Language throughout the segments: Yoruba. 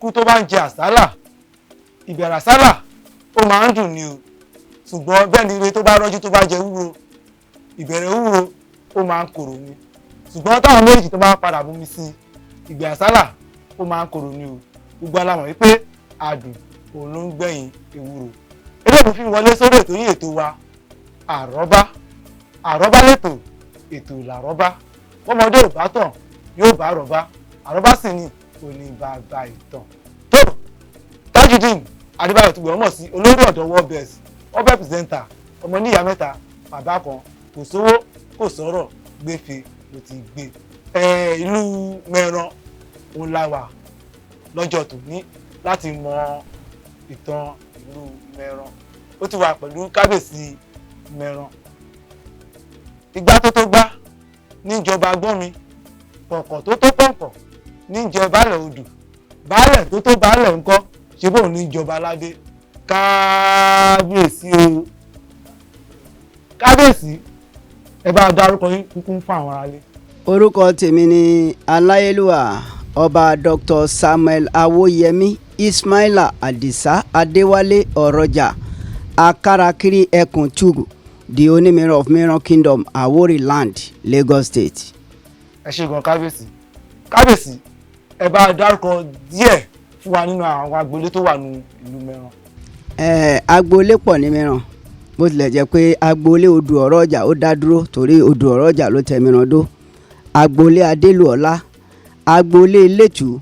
Ikú tó bá ń jẹ àsálà, ìbẹ̀rẹ̀ àsálà ó máa ń dùn ni o. Ṣùgbọ́n bẹ́ẹ̀ ni ire tó bá rọ́jú tó bá jẹ ewúro, ìbẹ̀rẹ̀ ewúro ó máa ń korò ni. Ṣùgbọ́n táwọn méjì tó bá padà bomi sí, ìgbẹ́ àsálà ó máa ń korò ni o. Gbogbo alamọ̀ wípé adùn òun ló ń gbẹ̀yìn ewúro. Eléyìí fi wọlé sórí ètò yìí, ètò wa Àrọ́bá. Àrọ́bá lẹ́tò, ètò làrọ́bá. Bọ́mọdé ò bá tàn yóò bá àrọ́bá, àrọ́bá sì ni òní bàbá ìtàn. Tó Tajudeen Adébáyọ̀ tó gbọ́ mọ̀ sí olórí ọ̀dọ́ world best ọbẹ̀ presenter, ọmọ níyàá mẹ́ta, bàbá kan, kò sówó kò sọ̀rọ̀ gbéfe ló ti gbé. Ìlú Mẹ́ran òun la wà lọ́jọ́ tòní láti mọ ìtàn ìlú Mẹ́ran. Ó ti wà pẹ̀lú kábíyèsí Mẹ́ran. Ìgbà tó tó gbá níjọba gbọ́n mi, kọ̀kọ̀ tó tó pọ̀npọ̀ níjẹ baálẹ̀ odò, baálẹ̀ tó tó baálẹ̀ ńkọ́, ṣé bóun níjọba aládé. Kábíyèsí o, kábíyèsí, ẹ bá dárúkọ yín kúkú fún àwọn aráalé. Orúkọ tèmi ni aláyélúwà Ọba Dr. Samuel Awóyẹmí Ismaila Adisa Adéwálé Ọ̀rọ̀jà Akarakiri Ẹkùn Tugu, the Onímìíràn of Mìíràn Kingdom, Awori Land, Lagos State. Ẹ ṣe gan, kábíyèsí. Kábíyèsí, ẹ bá dárúkọ díẹ̀ fún wa nínú àwọn agboolé tó wà ní ìlú Mẹ́ran. Ẹ agboolé pọ̀ ní Mìíràn, bó tilẹ̀ jẹ́ pé agboolé odò ọ̀rọ̀ ọjà ó dá dúró, torí odò ọ̀rọ̀ ọjà ló tẹ Mìíràn dó. Agboolé Adélùọlá, agboolé Ilétù,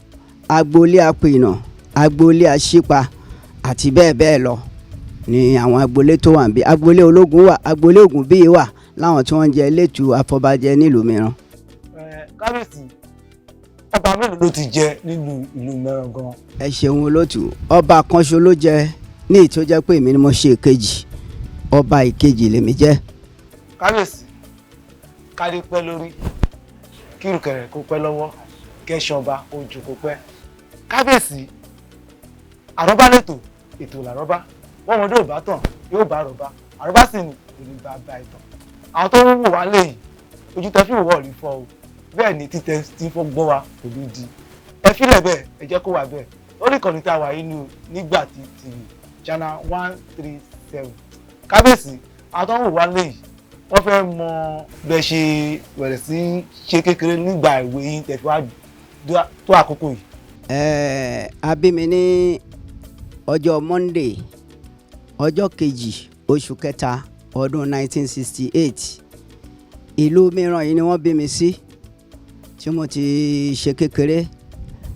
agboolé Apènà, agboolé Aṣípa àti bẹ́ẹ̀ bẹ́ẹ̀ lọ ni àwọn agboolé tó wà níbí. Agboolé ológun wà, agboolé Ògúnbíyì wà, láwọn tí wọ́n ń jẹ Ilétù afọbajẹ nílùú Mìíràn. Kábíyèsí, ọba mélòó ló ti jẹ nílùú ìlú Mẹ́ran gan? Ẹ ṣeun olótù. Ọba kan ṣo ló jẹ ní ìtó jẹ́ pé èmi ni mo ṣe ìkejì, ọba ìkejì lèmi jẹ́. Kábíyèsí, kádé pẹ́ lórí, kírùkẹ̀rẹ̀ kó pẹ́ lọ́wọ́, kẹ́sàn ọba ojú kó pẹ́. Kábíyèsí, àrọ́bá lẹ́tò, ètò làrọ́bá. Wọ́n mọdé ò bá tàn yóò bá àrọ́bá, àrọ́bá sì ni òní bàbá ìtàn. Àwọn tó ń wò wá léyìí, ojú tẹ fi wò wọ́ọ̀ rí fọ́ o, bẹ́ẹ̀ ni títẹ tí fọ́ gbọ́ wa kò ní di. Ẹ fílẹ̀ bẹ́ẹ̀, ẹ jẹ́ kó wà bẹ́ẹ̀ lórí ìkànnì tá a wà yìí ní Nígbàtí TV channel 137. Kábíyèsí, àwọn tó ń wò wá léyìí, wọ́n fẹ́ mọ bẹ́ẹ̀ ṣe bẹ̀rẹ̀ sí ṣe kékeré nígbà ìwé yín tẹ̀ fi wá tó àkókò yìí. Ẹ a bí mi ní ọjọ́ Monday, ọjọ́ 2, oṣù kẹta, ọdún 1968. Ìlú Mìíràn yìí ni wọ́n bí mi sí tí mo ti ṣe kékeré.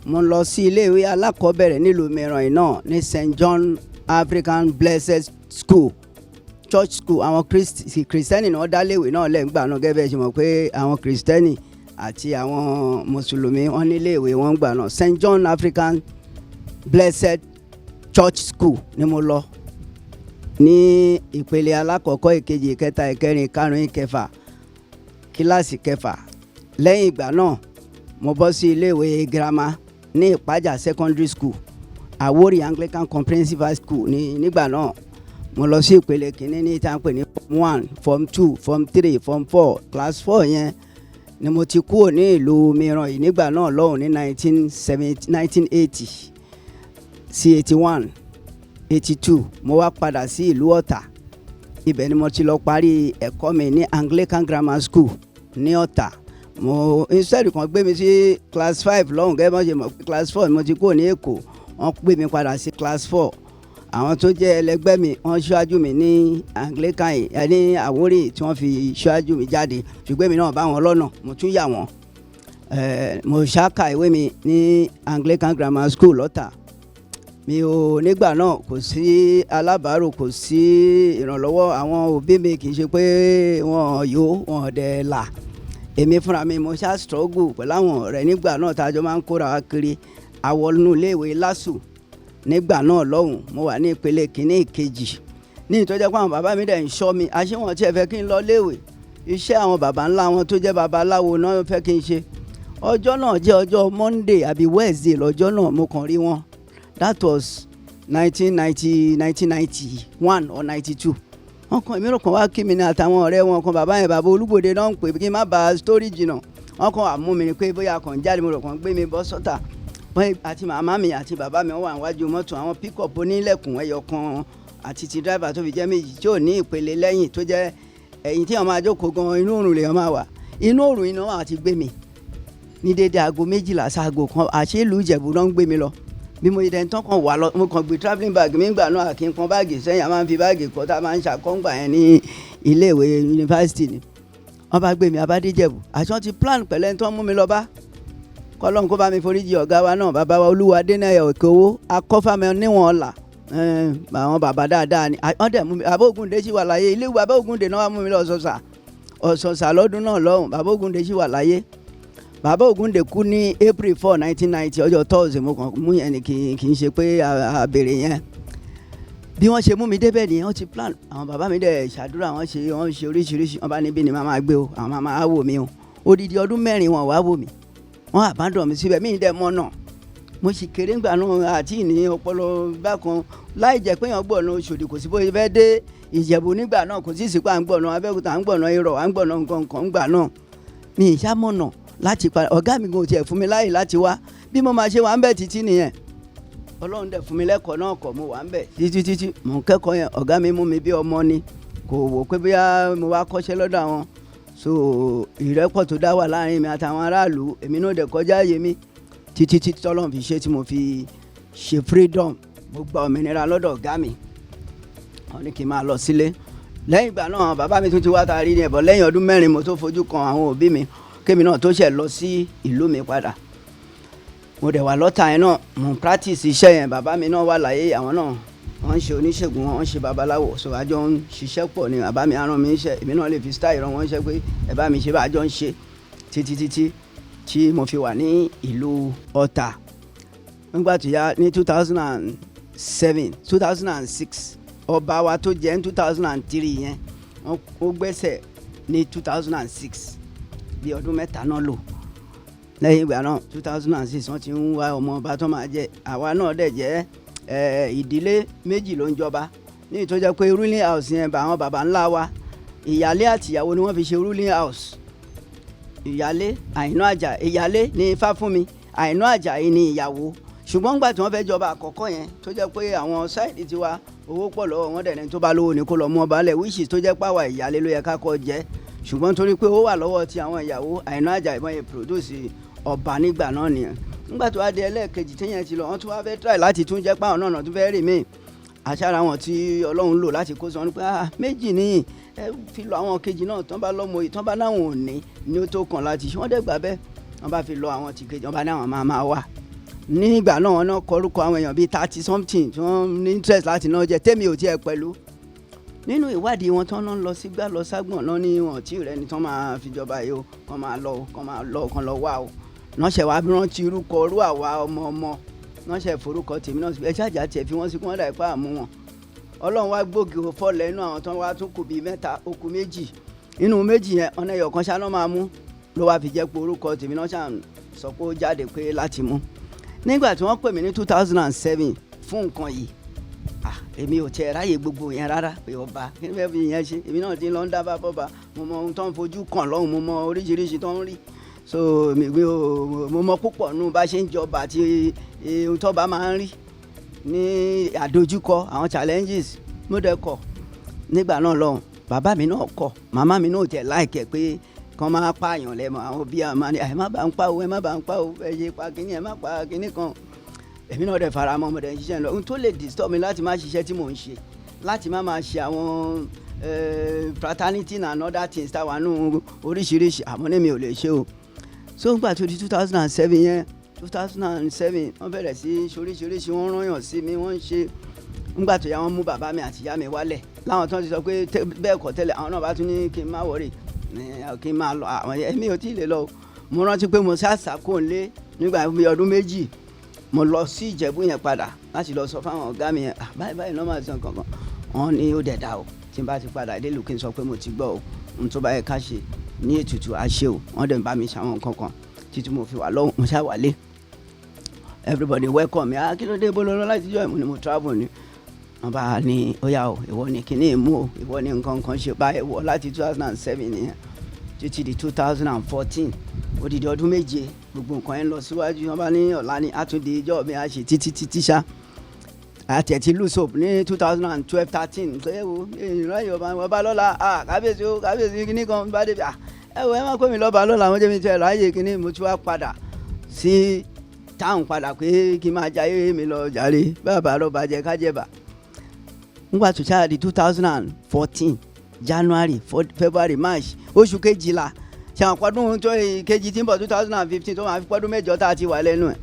Mo lọ sí iléèwé alákọ̀ọ́bẹ̀rẹ̀ nílùú Mìíràn yìí náà ní St John African Blessed School, church school. Àwọn kìrìsìtẹ́nì náà dá léèwé náà lẹ́ǹgbà náà, gẹ́gẹ́ bẹ́ẹ̀ ṣe mọ̀ pé àwọn kìrìsìtẹ́nì àti àwọn mùsùlùmí wọ́n ní iléèwé wọn gbà náà. St John African Blessed Church School ni mo lọ ní ìpele alákọ̀ọ́kọ́, ìkejì, ìkẹta, ìkẹrin, ìkarùn, ìkẹfà, kíláàsì kẹfà. Lẹ́yìn ìgbà náà, mo bọ́ sí iléèwé girama ní Ìpájà Secondary School, Àwórì Anglican Comprehensive High School ní nígbà náà. Mo lọ sí ìpele kìíní ní ìta ń pè ní form one, form two, form three, form four. Class four yẹn ni mo ti kúrò ní ìlú Mìíràn yìí nígbà náà lọ́hùn ní 1970, 1980 sí 81, 82. Mo wá padà sí ìlú Ọ̀tà. Ibẹ̀ ni mo ti lọ parí ẹ̀kọ́ mi ní Anglican Grammar School ní Ọ̀tà. Mo instead kan gbé mi sí class five lọ́hùn, gẹ́gẹ́ bí wọ́n ṣe mọ̀ pé class four ni mo ti kúrò ní Èkó, wọ́n gbé mi padà sí class four. Àwọn tó jẹ́ ẹlẹgbẹ́ mi, wọ́n ṣáájú mi ní Anglican yìí ní Àwórì tí wọ́n fi ṣáájú mi jáde, ṣùgbọ́n èmi náà bá wọn lọ́nà, mo tún yà wọ́n. Mo ṣáka ìwé mi ní Anglican Grammar School lọ́tà. Mi ò nígbà náà, kò sí alábàárò, kò sí ìrànlọ́wọ́ àwọn òbí mi. Kì í ṣe pé wọ́n yó, wọ́n dẹ̀ là. Èmi fúnra mi, mo ṣá struggle pẹ̀lú àwọn ọ̀rẹ́ nígbà náà tá a jọ máa ń kóra wa kiri àwọnú iléèwé LASU nígbà náà lọ́hùn. Mo wà ní ìpele kìíní, ìkejì, ní ìtọ́jú pé àwọn bàbá mi dẹ̀ ń ṣọ́ mi. Àṣé wọn tiẹ̀ fẹ́ kí n lọ léèwé? Iṣẹ́ àwọn bàbá ńlá wọn tó jẹ́ babaláwo náà fẹ́ kí n ṣe. Ọjọ́ náà jẹ́ ọjọ́ Monday àbí Wednesday lọ́jọ́ náà. Mo kàn rí wọn, that was 1990, 1991 or 92. Wọn kàn èmi kàn wá kí mi ní àtàwọn ọ̀rẹ́ wọn kan. Bàbá yẹn, bàbá Olúbòde náà ń pè. Kí n má ba story jìnnà, wọn kàn wá mú mi ni pé bóyá kàn jáde. Mo rò kàn gbé mi bọ́ sọ́tà. Wọ́n àti màmá mi àti bàbá mi, wọ́n wà níwájú mọ́tò, àwọn pickup onílẹ̀kùn ẹyọ kan àti ti driver tó fi jẹ́ méjì, tí ò ní ìpele lẹ́yìn, tó jẹ́ ẹ̀yìn tí wọ́n máa jókòó gan, inú òrùn lèèyàn máa wà. Inú òrùn iná àti gbé mi ní dédé aago 12 sáago 1. Àṣé ìlú Ìjẹ̀bú náà ń gbé mi lọ. Bí mo dẹ̀ ń tán kan wà lọ, mo kàn gbé travelling bag mi gbà náà, kí n pọn báàgì sẹ́yìn. A máa ń fi báàgì kọ́ tá a máa ń ṣàkóńgbà yẹn ní iléèwé yunifásitì ni. Wọ́n bá gbé mi abádéjẹ̀bù. Àti wọ́n ti plan pẹ̀lẹ́ ẹni tó ń mú mi lọ bá, kọ́lọ́n kó bá mi foríjì ọ̀gá wa náà, bàbá wa Olúwa Adénáyà Òkè Owó akọ́fàmẹ́ níwọ̀n ọ̀la. Àwọn bàbá dáadáa ni wọ́n dẹ̀ mú mi. Bàbá Ògúndé sì wà láyé. Ilé bàbá Ògúndé náà wà mú mi lọ Ọ̀sọ̀sà, Ọ̀sọ̀sà lọ́dún náà lọ́hùn. Bàbá Ògúndé sì wà láyé. Bàbá Ògúndé kú ní April 4, 1990, ọjọ́ Thursday. Mo kàn mú yẹn ni, kì í ṣe pé a béèrè yẹn. Bí wọ́n ṣe mú mi débẹ̀ nìyẹn. Wọ́n ti plan, àwọn bàbá mi dẹ̀ ṣàdúrà, wọ́n ṣe oríṣiríṣi. Wọ́n bá níbí ni màá máa gbé o, àwọn máa máa wò mí o. Odidi ọdún 4 wọn wá wò mí, wọ́n abandon mi síbẹ̀. Mí dẹ̀ mọ́ náà, mo sì kéré ńgbà náà àti ní ọpọlọ bákan. Láì jẹ́ pé èèyàn gbọ̀nà Òṣòdì, kò sí bóyá fẹ́ dé Ìjẹ̀bú nígbà náà. Kò sí ìsìnkú, à ń gbọ̀nà Abẹ́òkúta, à ń gbọ̀nà Irọ̀, à ń gbọ̀nà nǹkan kan ńgbà náà. Mi ì sámọ̀nà láti padà. Ọ̀gá mi gan tiẹ̀ fún mi láàyè láti wá. Bí mo máa ṣe wà ń bẹ̀ títí nìyẹn. Ọlọ́run dẹ̀ fún mi lẹ́kọ̀ọ́ náà kọ̀. Mo wà ń bẹ̀ títí títí, mò ń kẹ́kọ̀ọ́ yẹn. Ọ̀gá mi mú mi bí ọmọ ni, kò wò pé bóyá mo wá kọ́ṣẹ́ lọ́dọ̀ àwọn. So ìrẹ́pọ̀ tó dá wà láàrin mi àtàwọn aráàlú, èmi náà dẹ̀ kọjá àyè mi títí títí tọ́lọ́run fi ṣe tí mo fi ṣe freedom. Mo gba òmìnira lọ́dọ̀ ọ̀gá mi, wọ́n ní kí n máa lọ sílé. Lẹ́yìn ìgbà náà, bàbá mi tún ti wá taari ní ẹ̀bọ̀. Lẹ́yìn ọdún 4, mo tó fojú kan àwọn òbí mi, kémi náà tó ṣẹ̀ lọ sí ìlú mi padà. Mo dẹ̀ wà lọ́tà yẹn náà, mo ń practice iṣẹ́ yẹn. Bàbá mi náà wà láyé, àwọn náà wọ́n ń ṣe oníṣègùn, wọ́n ń ṣe babaláwo, so àjọ ń ṣiṣẹ́ pọ̀ ni. Bàbá mi á rán mi níṣẹ́, èmi náà lè fi style rán wọn níṣẹ́ pé ẹ bá mi ṣe bá. Àjọ ń ṣe títí títí tí mo fi wà ní ìlú Ọ̀tà. Nígbà tó yá, ní 2007, 2006, ọba wa tó jẹ́ ní 2003 yẹn, wọ́n ó gbẹ́sẹ̀ ní 2006. Bí ọdún 3 náà lò. Lẹ́yìn ìgbà náà, 2006, wọ́n ti ń wá ọmọ ọba tó máa jẹ. Àwa náà dẹ̀ jẹ́ ìdílé méjì ló ń jọba ní ìtó jẹ́ pé ruling house yẹn bá àwọn baba ńlá wa, ìyálé àtìyàwó ni wọ́n fi ṣe ruling house. Ìyálé Àìná Àjà, ìyálé ní Ifáfúnmi, Àìná Àjàyí ní ìyàwó. Ṣùgbọ́n nígbà tí wọ́n fẹ́ jọba àkọ́kọ́ yẹn, tó jẹ́ pé àwọn side tiwa, owó pọ̀ lọ́wọ́ wọn dẹ̀ ní tó bá lówó ni kó lọ mú ọba lẹ̀, which is tó jẹ́ pàwọ́ ìyálé ló yẹ ká kọ́ jẹ́. Ṣùgbọ́n torí pé ó wà lọ́wọ́ ti àwọn ìyàwó Àìná Àjàyí, wọ́n yẹ produce ọba nígbà náà nìyẹn. Nígbà tó wá di ẹlẹ́ẹ̀kejì téèyàn ti lọ, wọ́n tún wá fẹ́ try láti tún jẹ́ páwọn náà tún fẹ́ rì míì. Àṣàrà wọn tí Ọlọ́run lò láti kó sọ ní pé, ah, méjì níyì, ẹ fi lọ àwọn kejì náà, tán bá lọ́mọ yìí, tán bá náwọn ò ní ní ó tó kàn láti ṣe. Wọ́n dẹ̀ gbà bẹ́ẹ̀, wọ́n bá fi lọ àwọn tí kejì, wọ́n bá ní àwọn máa máa wà. Nígbà náà, wọ́n náà kọrúkọ àwọn èèyàn bíi 30 something tí wọ́n ní interest láti náà jẹ, tèmi ò tiẹ̀ pẹ̀lú. Nínú ìwádìí wọn tán náà lọ sígbà lọ ságbọ̀n náà ní wọn tí rẹ ni tán máa fi jọba yìí o, kàn máa lọ o, kàn máa lọ, kàn lọ wá o. Náà ṣe wá rántí orúkọ orú àwa ọmọ ọmọ náà ṣe forúkọ tèmi náà. Ẹ ṣáàjà tiẹ̀ fi wọ́n sí kí wọ́n dà ipá àmú wọn. Ọlọ́run wá gbòógì fọ́lẹ̀ inú àwọn tán wá tún kù bíi mẹ́ta, ó kù méjì. Inú méjì yẹn, ọ̀nà ẹ̀yọ̀ kan ṣáná máa mú ló wá fi jẹ́ pé orúkọ tèmi náà ṣàn sọ pé ó jáde pé láti mú. Nígbà tí wọ́n pè mí ní 2007 fún nǹkan yìí, ah, èmi ò tiẹ̀ ráyè gbogbo yẹn rárá pé ọba kí ni fẹ́ẹ́ fi yẹn ṣe. Èmi náà ti lọ ń dábàá bọ́ba, mo mọ ohun tó ń fojú kàn lọ́hùn, mo mọ oríṣiríṣi tó ń rí. So mi ò mo mọ púpọ̀ nù bá ṣe ń jọba àti ohun tó bá máa ń rí ní àdójúkọ, àwọn challenges. Mo dẹ̀ kọ̀ nígbà náà lọ́hùn. Bàbá mi náà kọ̀, màmá mi náà tẹ̀ láìkẹ́ pé kàn máa pààyàn lẹ́mọ̀. Àwọn òbí àmà ni ẹ má bá ń pa o, ẹ má bá ń pa o, ẹ ṣe pa kínní, ẹ má pa kínní kan. Èmi náà dẹ̀ fara mọ́, mo dẹ̀ ń ṣiṣẹ́ lọ. Ohun tó lè disturb mi láti má ṣiṣẹ́ tí mò ń ṣe, láti má máa ṣe àwọn fraternity and other things táwa nù oríṣiríṣi, àmọ́ ní mi ò lè ṣe o. So nígbà tó di 2007 yẹn, 2007, wọ́n bẹ̀rẹ̀ sí í ṣoríṣiríṣi, wọ́n rányàn sí mi, wọ́n ń ṣe. Nígbà tó yá, wọ́n mú bàbá mi àti ìyá mi wálẹ̀ láwọn tó ń sọ pé bẹ́ẹ̀ kọ́ tẹ́lẹ̀. Àwọn náà bá tún ní kí n má worry, kí n máa lọ. Àwọn èmi ò tí ì lè lọ o. Mo rántí pé mo ṣáà kó lé nígbà bí ọdún 2, mo lọ sí Ìjẹ̀bú yẹn padà láti lọ sọ fáwọn ọ̀gá mi yẹn, "Ah, báyìí báyìí lọ́ máa sọ kankan." Wọ́n ní ó dẹ̀ dá o, tí n bá ti padà dé ìlú, kí n sọ pé mo ti gbọ́ o, ohun tó bá yẹ ká ṣe ní ètùtù, á ṣe o. Wọ́n dẹ̀ ń bá mi ṣàwọn nǹkan kan títí mo fi wà lọ́hùn. Mo ṣá wálé, everybody welcome mi. "Ah, kí ló dé? Bó lọ láti jọ ìmú ni mo travel ni." Wọ́n bá ní ó yá o, ìwọ ni kíní mú o, ìwọ ni nǹkan kan ṣe báyìí wọ láti 2007 nìyẹn. títí di 2014, odidi ọdún 7. Gbogbo nǹkan yẹn lọ síwájú. Wọn bá ní ọ̀la ní àtúndì ìjọ mi, a ṣe títí títí ṣá. Àti ẹ̀ ti lose hope ní 2012, 13, ṣé wo ìran yìí, ọba lọ́la, ah, kábíyèsí o, kábíyèsí, kíní kan bá débi, ah, ẹ wo, ẹ má kó mi lọ́ba lọ́la. Wọ́n jẹ́ mi tẹ́ ráyè kíní. Mo tún wá padà sí táwọn padà pé kí n máa jayé mi lọ jàre, bàbá lọ́ba jẹ kájẹ̀bà. Nígbà tó ṣáà di 2014, January, February, March, oṣù 12, ṣe àwọn pọ́dún tó kejì tí ń bọ̀, 2015, tó máa fi pọ́dún 8 tá a ti wà lẹ́nu ẹ̀,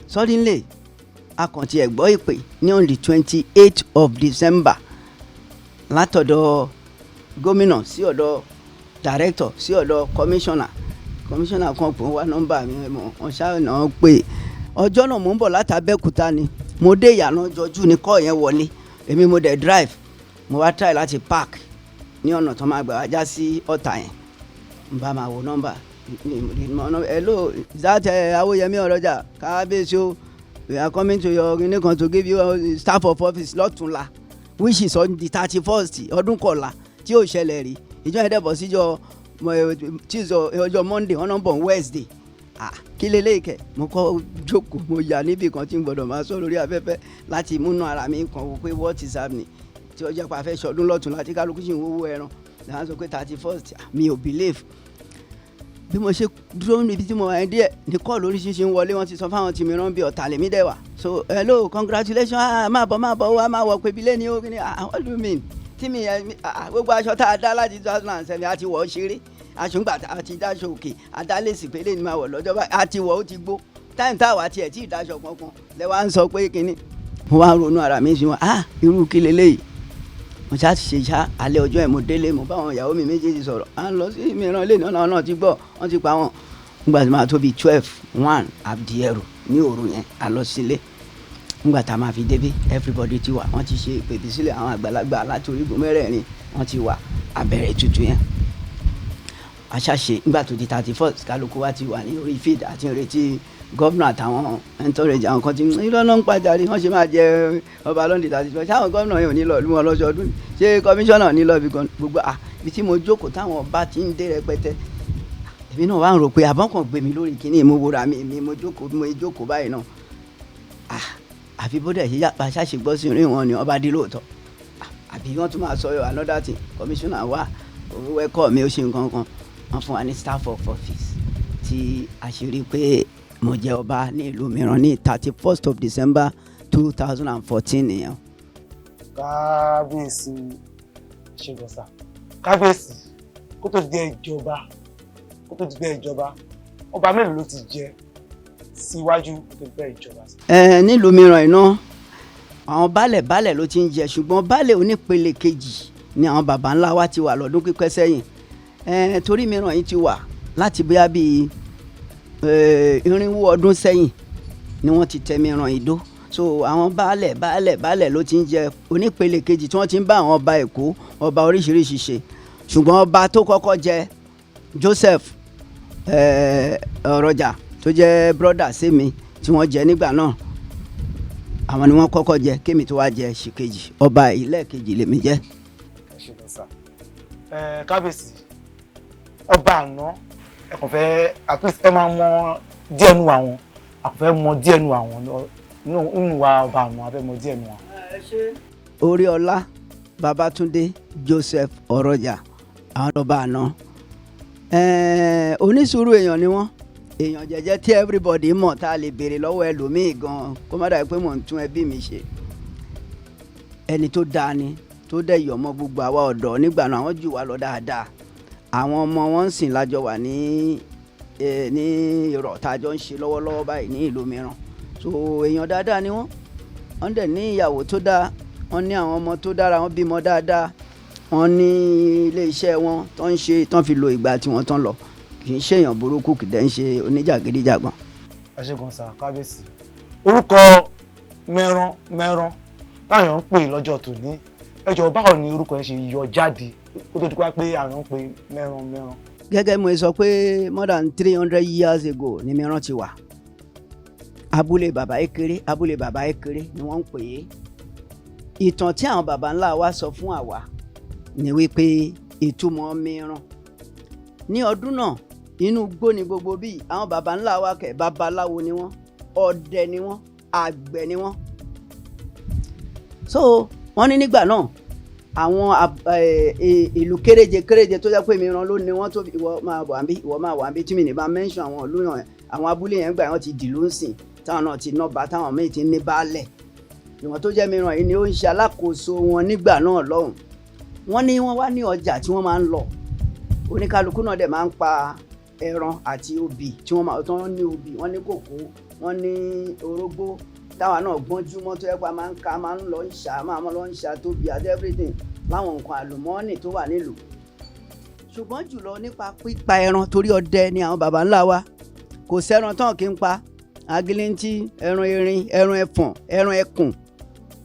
suddenly a kàn ti ẹ̀ gbọ́ ìpè ní on the 28 of December látọ̀dọ̀ gómìnà sí ọ̀dọ̀ director sí ọ̀dọ̀ commissioner. Commissioner kan pò ń wá nọ́mbà mi mọ̀, wọ́n ṣáà náà pé ọjọ́ náà mò ń bọ̀ láti Abẹ́òkúta ni. Mo dé ìyànà jọjú ní kọ́ yẹn wọlé, èmi mo dẹ̀ drive. Mo wá try láti park ní ọ̀nà tó máa gbà wá já sí Ọ̀tà yẹn. N bá máa wo nọ́mbà. "Hello, is that Awóyẹmí Ọ̀rọ̀jà? Kábíyèsí o, we are coming to your clinic to give you staff of office lọ́túnla," which is on the 31st, ọdún kọ̀la tí yóò ṣẹlẹ̀ rí. Ìjọ yẹn dẹ̀bọ̀ síjọ Tuesday, ọjọ́ Monday, wọ́n náà bọ̀ Wednesday. Ah, kí leléyìí kẹ̀? Mo kọ́ jókòó, mo yà níbì kan tí n gbọ́dọ̀ máa sọ lórí afẹ́fẹ́ láti múnú ara mi kàn wò pé what is happening, tí ọjọ́ pa fẹ́ ṣọdún lọ́tún láti kálukú sì ń wówó ẹran làwọn sọ pé 31st. Mi ò believe. Bí mo ṣe dúró níbi tí mo wà yẹn díẹ̀ ní call oríṣiríṣi ń wọlé. Wọ́n ti sọ fáwọn tí mi rán bí ọ̀tà lèmi dẹ̀ wà. "So hello, congratulations, ah, máa bọ̀, máa bọ̀, wá máa wọ̀ pé ibi lẹ́ni ó ní." "Ah, what do you mean?" Tí mi ah, gbogbo aṣọ tá a dá láti 2007, a ti wọ̀ ọ́ ṣeré. Aṣọ ńgbà tá a ti dáṣọ òkè adálẹ̀sì pé lẹ́ni máa wọ̀ lọ́jọ́ báyìí, a ti wọ̀, ó ti gbó. Time tá a wà tiẹ̀ tí ì dáṣọ kankan lẹ wá ń sọ pé kínní. Mo wá ń ronú ara mi sí wọn, ah, irú kí leléyìí? Mo ṣáà ṣe ṣá. Alẹ́ ọjọ́ ẹ̀, mo délé, mo bá àwọn ìyàwó mi méjèèjì sọ̀rọ̀, à ń lọ sí mìíràn ilé náà náà ti gbọ́, wọ́n ti pa wọn. Nígbà tí màá tó bíi 12, 1 abdiẹrù ní òru yẹn, a lọ sílé. Nígbà tá a máa fi débí, everybody ti wà, wọ́n ti ṣe ìpèbí sílẹ̀, àwọn àgbàlagbà láti orígun mẹ́rẹ̀ẹ̀rin wọ́n ti wà. Abẹ̀rẹ̀ ètùtù yẹn, aṣáṣe. Nígbà tó di 31st, kálukú wa ti wà ní orí field àti ìrètí gómìnà àtàwọn entourage. Àwọn kan ti irọ́ náà ń pàjáde, wọ́n ṣe máa jẹ ọba lọ́ndì 31st? Sáwọn gómìnà yẹn ò ní lọ lú wọn lọ́sọdún? Ṣé kọmíṣánná ní lọ bí kan? Gbogbo à ibi tí mo jókòó, táwọn ọba ti ń dé rẹpẹtẹ, èmi náà wà ń rò pé àbọ̀n kan gbé mi lórí kíní. Mo wòra mi, mi mo jókòó, mo jókòó báyìí náà. Ah, àfi bó dẹ̀ ṣe yá ṣáṣe gbọ́ sí orí wọn ni ọba dé lóòótọ́. Àbí wọ́n tún máa sọ another thing. Kọmíṣánná wa wẹ́kọ̀ mi, ó ṣe nǹkan kan, wọ́n fún wa ní staff of office, tí a ṣe rí pé mo jẹ ọba ní ìlú mìíràn ní 31st of December 2014 nìyẹn. Kábíyèsí, ṣègùnsà, kábíyèsí, kó tó di pé ìjọba, ọba mélòó ló ti jẹ síwájú kó tó di pé ìjọba? Ẹ nílùú mìíràn iná, àwọn baálẹ̀ baálẹ̀ ló ti ń jẹ, ṣùgbọ́n baálẹ̀ onípele kejì ni àwọn baba ńlá wa ti wà lọ́dún pípẹ́ sẹ́yìn. Ẹ torí mìíràn yìí ti wà láti bóyá bíi 400 ọdún sẹ́yìn ni wọ́n ti tẹ mìíràn ìdó. So àwọn baálẹ̀ baálẹ̀ baálẹ̀ ló ti ń jẹ onípele kejì, tí wọ́n ti ń bá àwọn ọba Èkó, ọba oríṣiríṣi ṣe. Ṣùgbọ́n ọba tó kọ́kọ́ jẹ, Joseph Ọ̀rọ̀jà, tó jẹ́ brother sí mi, tí wọ́n jẹ nígbà náà, àwọn ni wọ́n kọ́kọ́ jẹ kémi tó wá jẹ ṣìkejì. Ọba ilé kejì lèmi jẹ́. Ẹ ṣe lọ sà. Ẹ kábíyèsí, ọba àná, ẹ kàn fẹ́ at least ẹ máa mọ díẹ̀ nù àwọn, a kàn fẹ́ mọ díẹ̀ nù àwọn nínú wa. Ọba àná, a fẹ́ mọ díẹ̀ nù àwọn. Oríọlá Babátúndé Joseph Ọ̀rọ̀jà, àwọn ọba àná, onísùúrù èèyàn ni wọ́n, èèyàn jẹ́jẹ́ tí everybody mọ̀, tá a lè béèrè lọ́wọ́ ẹlòmíì gan-an, kó má dàbí pé mò ń tún ẹbí mi ṣe. Ẹni tó dáa ni, tó dẹ̀ yọ̀ mọ́ gbogbo àwa ọ̀dọ́ nígbà náà. Àwọn jù wá lọ dáadáa. Àwọn ọmọ wọn ń sìn lájọ wà ní ìrọ̀ tá a jọ ń ṣe lọ́wọ́lọ́wọ́ báyìí ní ìlú mìíràn. So èèyàn dáadáa ni wọ́n. Wọ́n dẹ̀ ní ìyàwó tó dáa, wọ́n ní àwọn ọmọ tó dára, wọ́n bímọ dáadáa, wọ́n ní ilé iṣẹ́ wọn tó ń ṣe, tó ń fi lo ìgbà tí wọ́n tán lọ. Kì í ṣèyàn burúkú, kì í dẹ̀ ń ṣe oníjàgídíjàgbọ̀n. Ẹ ṣe gan sa, kábíyèsí. Orúkọ mẹ́rán mẹ́rán táwọn ń pè lọ́jọ́ tòní, ẹ jọ̀ọ́, báwo ni orúkọ yẹn ṣe yọ jáde kó tó di pé àwọn ń pè mẹ́rán mẹ́rán? Gẹ́gẹ́ mo sọ pé more than 300 years ago ni mìíràn ti wà. Abúlé bàbá Ekere, abúlé bàbá Ekere ni wọ́n ń pè é. Ìtàn tí àwọn baba ńlá wa sọ fún àwa ni wípé ìtumọ̀ mìíràn Ní ọdún náà, inú igbó ni gbogbo bíi àwọn baba ńlá wa kẹ̀. Babaláwo ni wọ́n, ọdẹ ni wọ́n, àgbẹ̀ ni wọ́n. So wọ́n ní nígbà náà, àwọn ìlú kéréje kéréje tó jẹ́ pé mìíràn ló ní wọ́n tó, ìwọ máa wà níbí, ìwọ máa wà níbí, tí mi ní bá mention àwọn ìlú yẹn, àwọn abúlé yẹn gbà wọ́n ti dìlú ń sìn, táwọn náà ti nọ́ba, táwọn míì ti ní baálẹ̀. Ìwọ̀n tó jẹ́ mìíràn yìí ni ó ń ṣe alákòóso wọn nígbà náà lọ́hùn. Wọ́n ní wọ́n wá ní ọjà tí wọ́n máa ń lọ. Oníkálukú náà dẹ̀ máa ń pa ẹran àti obì tí wọ́n máa tán ní obì, wọ́n ní kòkó, wọ́n ní orógbó, táwa náà gbọ́njú mọ́, tó yẹ pé a máa ń ka, máa ń lọ ń ṣà, máa ń lọ ń ṣà tóbi àti everything láwọn nǹkan àlùmọ́ọ́nì tó wà nílùú. Ṣùgbọ́n jùlọ nípa pípa ẹran, torí ọdẹ ni àwọn baba ńlá wa, kò sẹ́ran tán kí n pa: agilinti, ẹran erin, ẹran ẹfọ̀n, ẹran ẹkùn.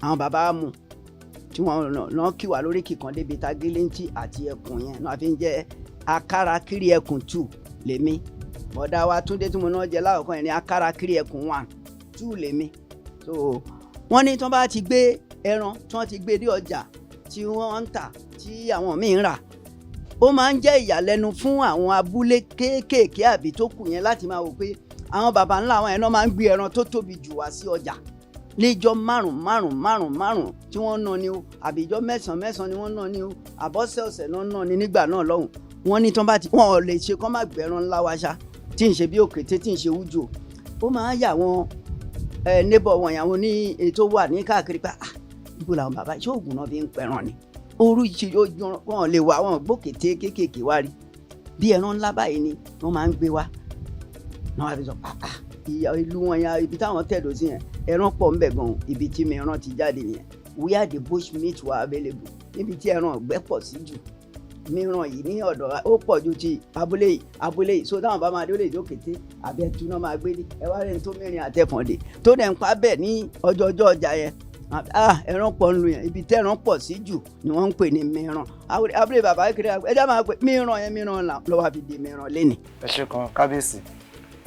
Àwọn baba wa mú tí wọ́n náà kí wà lórí kíkan débi tagilinti àti ẹkùn yẹn náà fi ń jẹ́ akárakiri ẹkùn 2 lèmi. Bọ̀dá wa Túndé tí mo náà jẹ láwùkọ́ yẹn ní akárakiri ẹkùn 1, 2 lèmi. So wọ́n ní tí wọ́n bá ti gbé ẹran, tí wọ́n ti gbé dé ọjà tí wọ́n ń tà, tí àwọn míì ń rà, ó máa ń jẹ́ ìyàlẹ́nu fún àwọn abúlé kéékèèké àbí tó kù yẹn láti máa wò pé àwọn baba ńlá àwọn yẹn náà máa ń gbé ẹran tó tóbi jù wá sí ọjà níjọ́ márùn márùn márùn márùn tí wọ́n ná ni o, àbí ìjọ́ mẹ́sàn mẹ́sàn ni wọ́n ná ni o, àbọ̀sẹ̀ ọ̀sẹ̀ náà ná ni nígbà náà lọ́hùn. Wọ́n ní tí wọ́n bá ti, wọ́n ò lè ṣe kọ́ má gbẹ̀rán ńlá wa ṣá, tí ń ṣe bí òkété, tí ń ṣe wújò. Ó máa ń yà wọ́n ẹ neighbor wọn yàwọn ní ètò wà ní káàkiri pé, ah, ibo làwọn bàbá ṣé oògùn náà fi ń pẹran ni oríṣi ojú wọn lè wà, wọn gbókété kéékèèké wá rí bí ẹran ńlá báyìí ni wọ́n máa ń gbé wá náà. Wá fi sọ, ah ah, ìyá ìlú wọn yẹn, ibi táwọn tẹ̀dó sí yẹn, ẹran pọ̀ ńbẹ̀ gan. Ibi tí mìíràn ti jáde nìyẹn, where the bush meat were available, níbi tí ẹran ọ̀gbẹ́ pọ̀ sí jù. Mìíràn yìí ní ọ̀dọ̀ ó pọ̀ ju ti abúlé yìí, abúlé yìí. So táwọn bá máa dé, ó lè jókété àbẹ̀tú náà máa gbé dé. Ẹ wá rẹ̀ tó mẹ́rin àtẹ̀fọ̀n dé tó dẹ̀ ń pa bẹ́ẹ̀ ní ọjọ́ ọjọ́ ọjà yẹn. Ah, ẹran pọ̀ nù yẹn. Ibi tẹ́ran pọ̀ sí jù ni wọ́n ń pè ní mìíràn. Abúlé bàbá kékeré ẹjẹ́ máa pè mìíràn yẹn, mìíràn lọ́wọ́ àfi di mìíràn lẹ́nìí. Ẹ ṣe kan, kábíyèsí.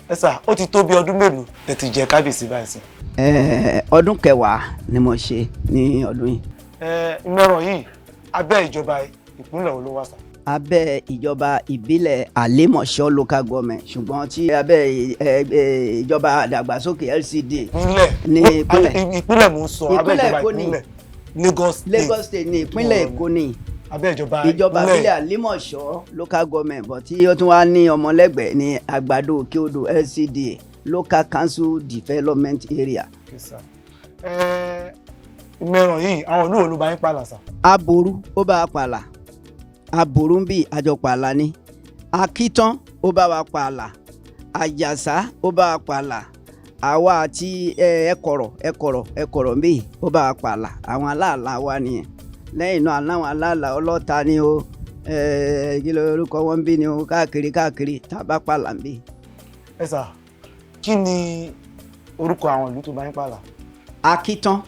Ẹ sà, ó ti tó bí ọdún mélòó tẹ́ ti jẹ kábíyèsí báyìí sí? Ọdún 10 ni mo ṣe ní ọdún yìí. Ẹ ìmọ̀ràn yìí, abẹ́ ìjọba ìpínlẹ̀ wo ló wà sà? Abẹ́ ìjọba ìbílẹ̀ Àlímọ̀ṣọ́ Local Government, ṣùgbọ́n tí abẹ́ ìjọba àdàgbàsókè LCDA. Ìpínlẹ̀ Ní ìpínlẹ̀. Ìpínlẹ̀ mò ń sọ, abẹ́ Ìpínlẹ̀ ìjọba Èkó ni. ìpínlẹ̀ Lagos State. Lagos State ní, ìpínlẹ̀ Èkó ní. Abẹ́ ìjọba Ìjọba ìbílẹ̀ Àlímọ̀ṣọ́ Local Government, but tí ó tún wá ní ọmọlẹ́gbẹ̀ẹ́ ní Àgbàdo Òkè Odò LCDA, Local Council Development Area. Okay, sir. Ẹ ìmọ̀ràn yìí, àwọn ìlú wo ló bá yín pààlà sà? Aboru, ó bá wa pààlà. Aboru ń bì, àjọ pààlà ni. Akítán, ó bá wa pààlà. Àjàsá, ó bá wa pààlà. Àwa àti Ẹkọrọ, Ẹkọrọ, Ẹkọrọ ń bì, ó bá wa pààlà. Àwọn aláàlá wa nìyẹn. Lẹ́yìn náà, aláwọn aláàlá ọlọ́ta ni o, kí ló orúkọ wọn ń bí ni o, káàkiri káàkiri tá a bá pààlà ń bì. Ẹ sà, kí ni orúkọ àwọn ìlú tó bá yín pààlà? Akítán,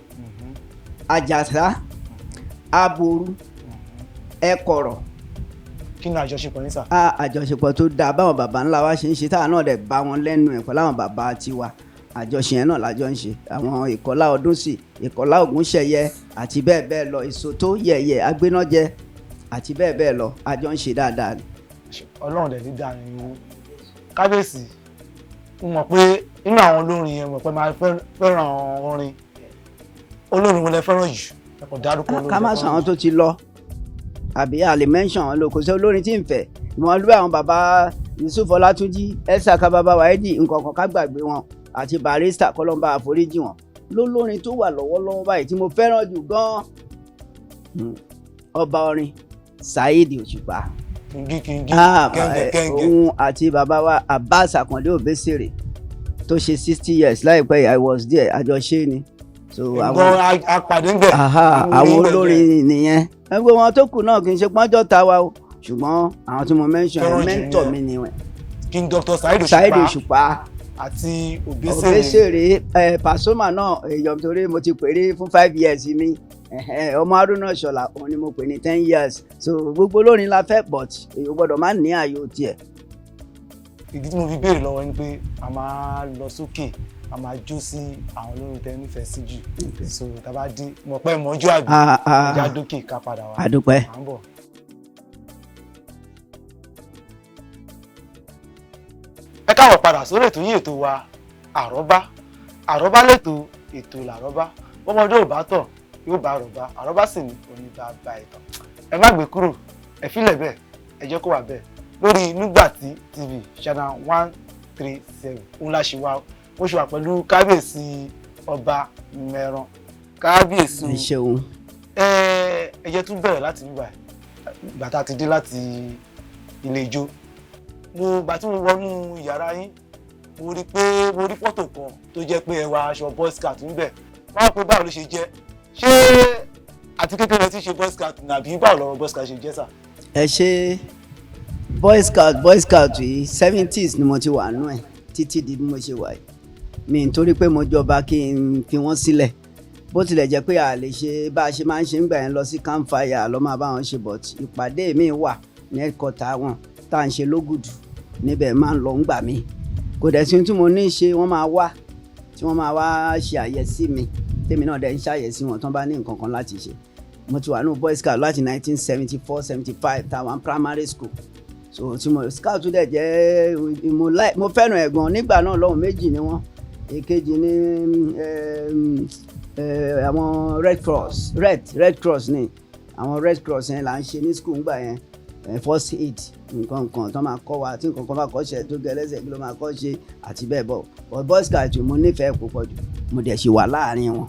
Àjàsá, Aboru, Ẹkọrọ. Kí ni àjọṣepọ̀ yín sà? A àjọṣepọ̀ tó dáa, báwọn baba ńlá wa ṣe ń ṣe, táwọn náà dẹ̀ bá wọn lẹ́nu ẹ̀ pẹ̀lú àwọn bàbá tiwa, àjọṣe yẹn náà lájọ ń ṣe. Àwọn Ìkọlá Ọdúnsì, Ìkọlá Ògúnṣẹ̀yẹ àti bẹ́ẹ̀ bẹ́ẹ̀ lọ, èso tó yẹ̀yẹ̀ agbénájẹ àti bẹ́ẹ̀ bẹ́ẹ̀ lọ, àjọ ń ṣe dáadáa ni. Ọlọ́run dẹ̀ ní dáa yín o. Kábíyèsí, mo mọ̀ pé nínú àwọn olórin yẹn, mo mọ̀ pé máa fẹ́ràn orin. Olórin wo lẹ fẹ́ràn jù? Ẹ kò dárúkọ olórin Ká má tẹ sọ fẹ́ràn àwọn jù. tó ti lọ, àbí a lè mention àwọn lóko sí olórin tí ń fẹ́ ìwọ̀n lúwẹ̀, àwọn bàbá Yusuf Ọlátúnjí, Ẹ̀sà bàbá Wáídì, nǹkan kan ká gbàgbé wọn, àti Barrister, kọ́lọ́mbà àforíjì wọn. Lólórin tó wà lọ́wọ́lọ́wọ́ báyìí tí mo fẹ́ràn jù gan-an, ọba orin Saheed Òṣùpá. Kìngí kìngí. Ah, kẹ́ńgẹ́ kẹ́ńgẹ́. Òun àti bàbá wa Abbas Akande Obesere tó ṣe 60 years láìpẹ́ yìí, I was there, àjọṣe ni. So nǹkan apàdé ń bẹ̀. Aha, àwọn olórin nìyẹn. Ẹgbẹ́ wọn tó kù náà kì í ṣe pọ́njọ́ ta wa o, ṣùgbọ́n àwọn tí mo mention Fẹ́ràn yẹn, jù mentor nìyẹn. mi ni wọn. King Dr. Saheed Saheed Òṣùpá Òṣùpá àti Obesere. Obesere. Pasuma náà, èèyàn torí mo ti pèrè fún 5 years mi. Ẹ̀hẹ́n, ọmọ Haruna Ṣọlá, òun ni mo pè ní 10 years. So gbogbo olórin la fẹ́, but èèyàn gbọ́dọ̀ má ní ààyò tiẹ̀. Ìdí tí mo fi béèrè lọ́wọ́ ni pé a máa lọ sókè, a máa jó sí àwọn olórin tẹ́ nífẹ̀ẹ́ sí jù. So tá a bá dín mọ̀ pé mọ́jú àbí Ah, ah. ẹja dókè ká padà wá. Àdúpẹ́. À ń bọ̀. Káàbọ̀ padà sórí ètò yìí, ètò wa Àrọ́bá. Àrọ́bá lẹ́tọ̀, ètò làrọ́bá. Bọ́mọdé ò bá tọ̀, yóò bá àrọ́bá. Àrọ́bá sì ní oníbàbá ìtàn. Ẹ má gbé kúrò, ẹ fílẹ̀ bẹ́ẹ̀, ẹ jẹ́ kó wà bẹ́ẹ̀ lórí Nígbàtí TV channel 137. Òun la ṣe wá, mo ṣe wà pẹ̀lú kábíyèsí, Ọba Mẹ́ran. Kábíyèsí. Ẹ ṣeun. Ẹ ẹ jẹ́ tún bẹ̀rẹ̀ láti bíbá ìgbà tá a ti dé láti ilé ijó. Mo gbà tí mo wọnú yàrá yín, mo rí pé mo rí fọ́tò kan tó jẹ́ pé ẹ wọ aṣọ boy scout níbẹ̀. Wọ́n á pé báwo ló ṣe jẹ́? Ṣé àti kékeré tí ṣe boy scout nàbí báwo lọ́rọ̀ boy scout ṣe jẹ́ sà? Ẹ ṣe. Boy scout, boy scout yìí, 70s ni mo ti wà nú ẹ̀ títí di bí mo ṣe wà yìí. Mi nítorí pé mo jọba kí n fi wọ́n sílẹ̀, bó tilẹ̀ jẹ́ pé a lè ṣe bá a ṣe máa ń ṣe ń gbà yẹn lọ sí campfire lọ́ máa bá wọn ṣe, but ìpàdé mi wà ní headquarter wọn tá à ń ṣe lógùdù níbẹ̀, máa ń lọ ń gbà mí. Kò dẹ̀ sí tí mo ní ṣe, wọ́n máa wá tí wọ́n máa wá ṣe àyẹ̀sí mi, tèmi náà dẹ̀ ń ṣàyẹ̀sí wọn tán bá ní nǹkan kan láti ṣe. Mo ti wà ní boy scout láti 1974, 75, táwọn primary school. So tí mo scout tún dẹ̀ jẹ́ mo like, mo fẹ́ràn ẹ̀ gan nígbà náà lọ́hùn. Méjì ni wọ́n, èkejì ní àwọn Red Cross, Red Cross ni. Àwọn Red Cross yẹn là ń ṣe ní school ńgbà yẹn, first aid, nǹkan nǹkan tó máa kọ́ wa, tí nǹkan kan bá kọ́ ṣe tó gẹ lẹ́sẹ̀, kí ló máa kọ́ ṣe àti bẹ́ẹ̀ bọ̀. But boy scout, mo nífẹ̀ẹ́ púpọ̀ jù, mo dẹ̀ ṣì wà láàrin wọn.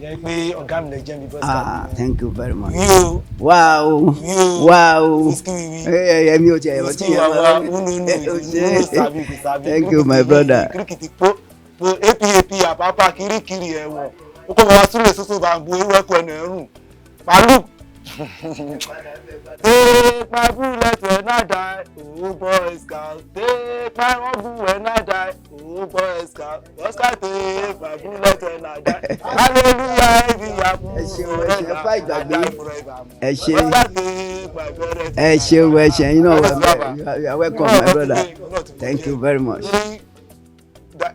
Ìyẹn pé ọ̀gá mi lè jẹ́ mi boy scout. Ah, thank you very much. Wí o. Wow. Wí o. Wow. Wíṣkì wíwí. Ẹ ẹ mi ò tiẹ̀ wíṣkì ọtí yẹn. Wàwá nínú nínú sàbí kò sàbí. Thank you, my brother. Kirikiti po po ap ap àpápá kirikiri ẹ̀wọ̀n ó kọ́ wọn súlẹ̀ sọ́sọ́ bá ń bu ewu ẹ̀kọ́ ẹnu ẹ̀rùn màálù. Take my bullet and I die, oh boy scout. Take my gun and I die, oh boy scout. Boy scout, take my bullet and I die. Hallelujah, every happen. Ẹ ṣeun, ẹ ṣe, ẹ fà ìgbàgbé. Ẹ ṣe. Boy scout, take my bullet. Ẹ ṣeun, ẹ ṣe, ẹ̀yin náà wà bẹ́ẹ̀. You are welcome, my brother. Thank you very much. Torí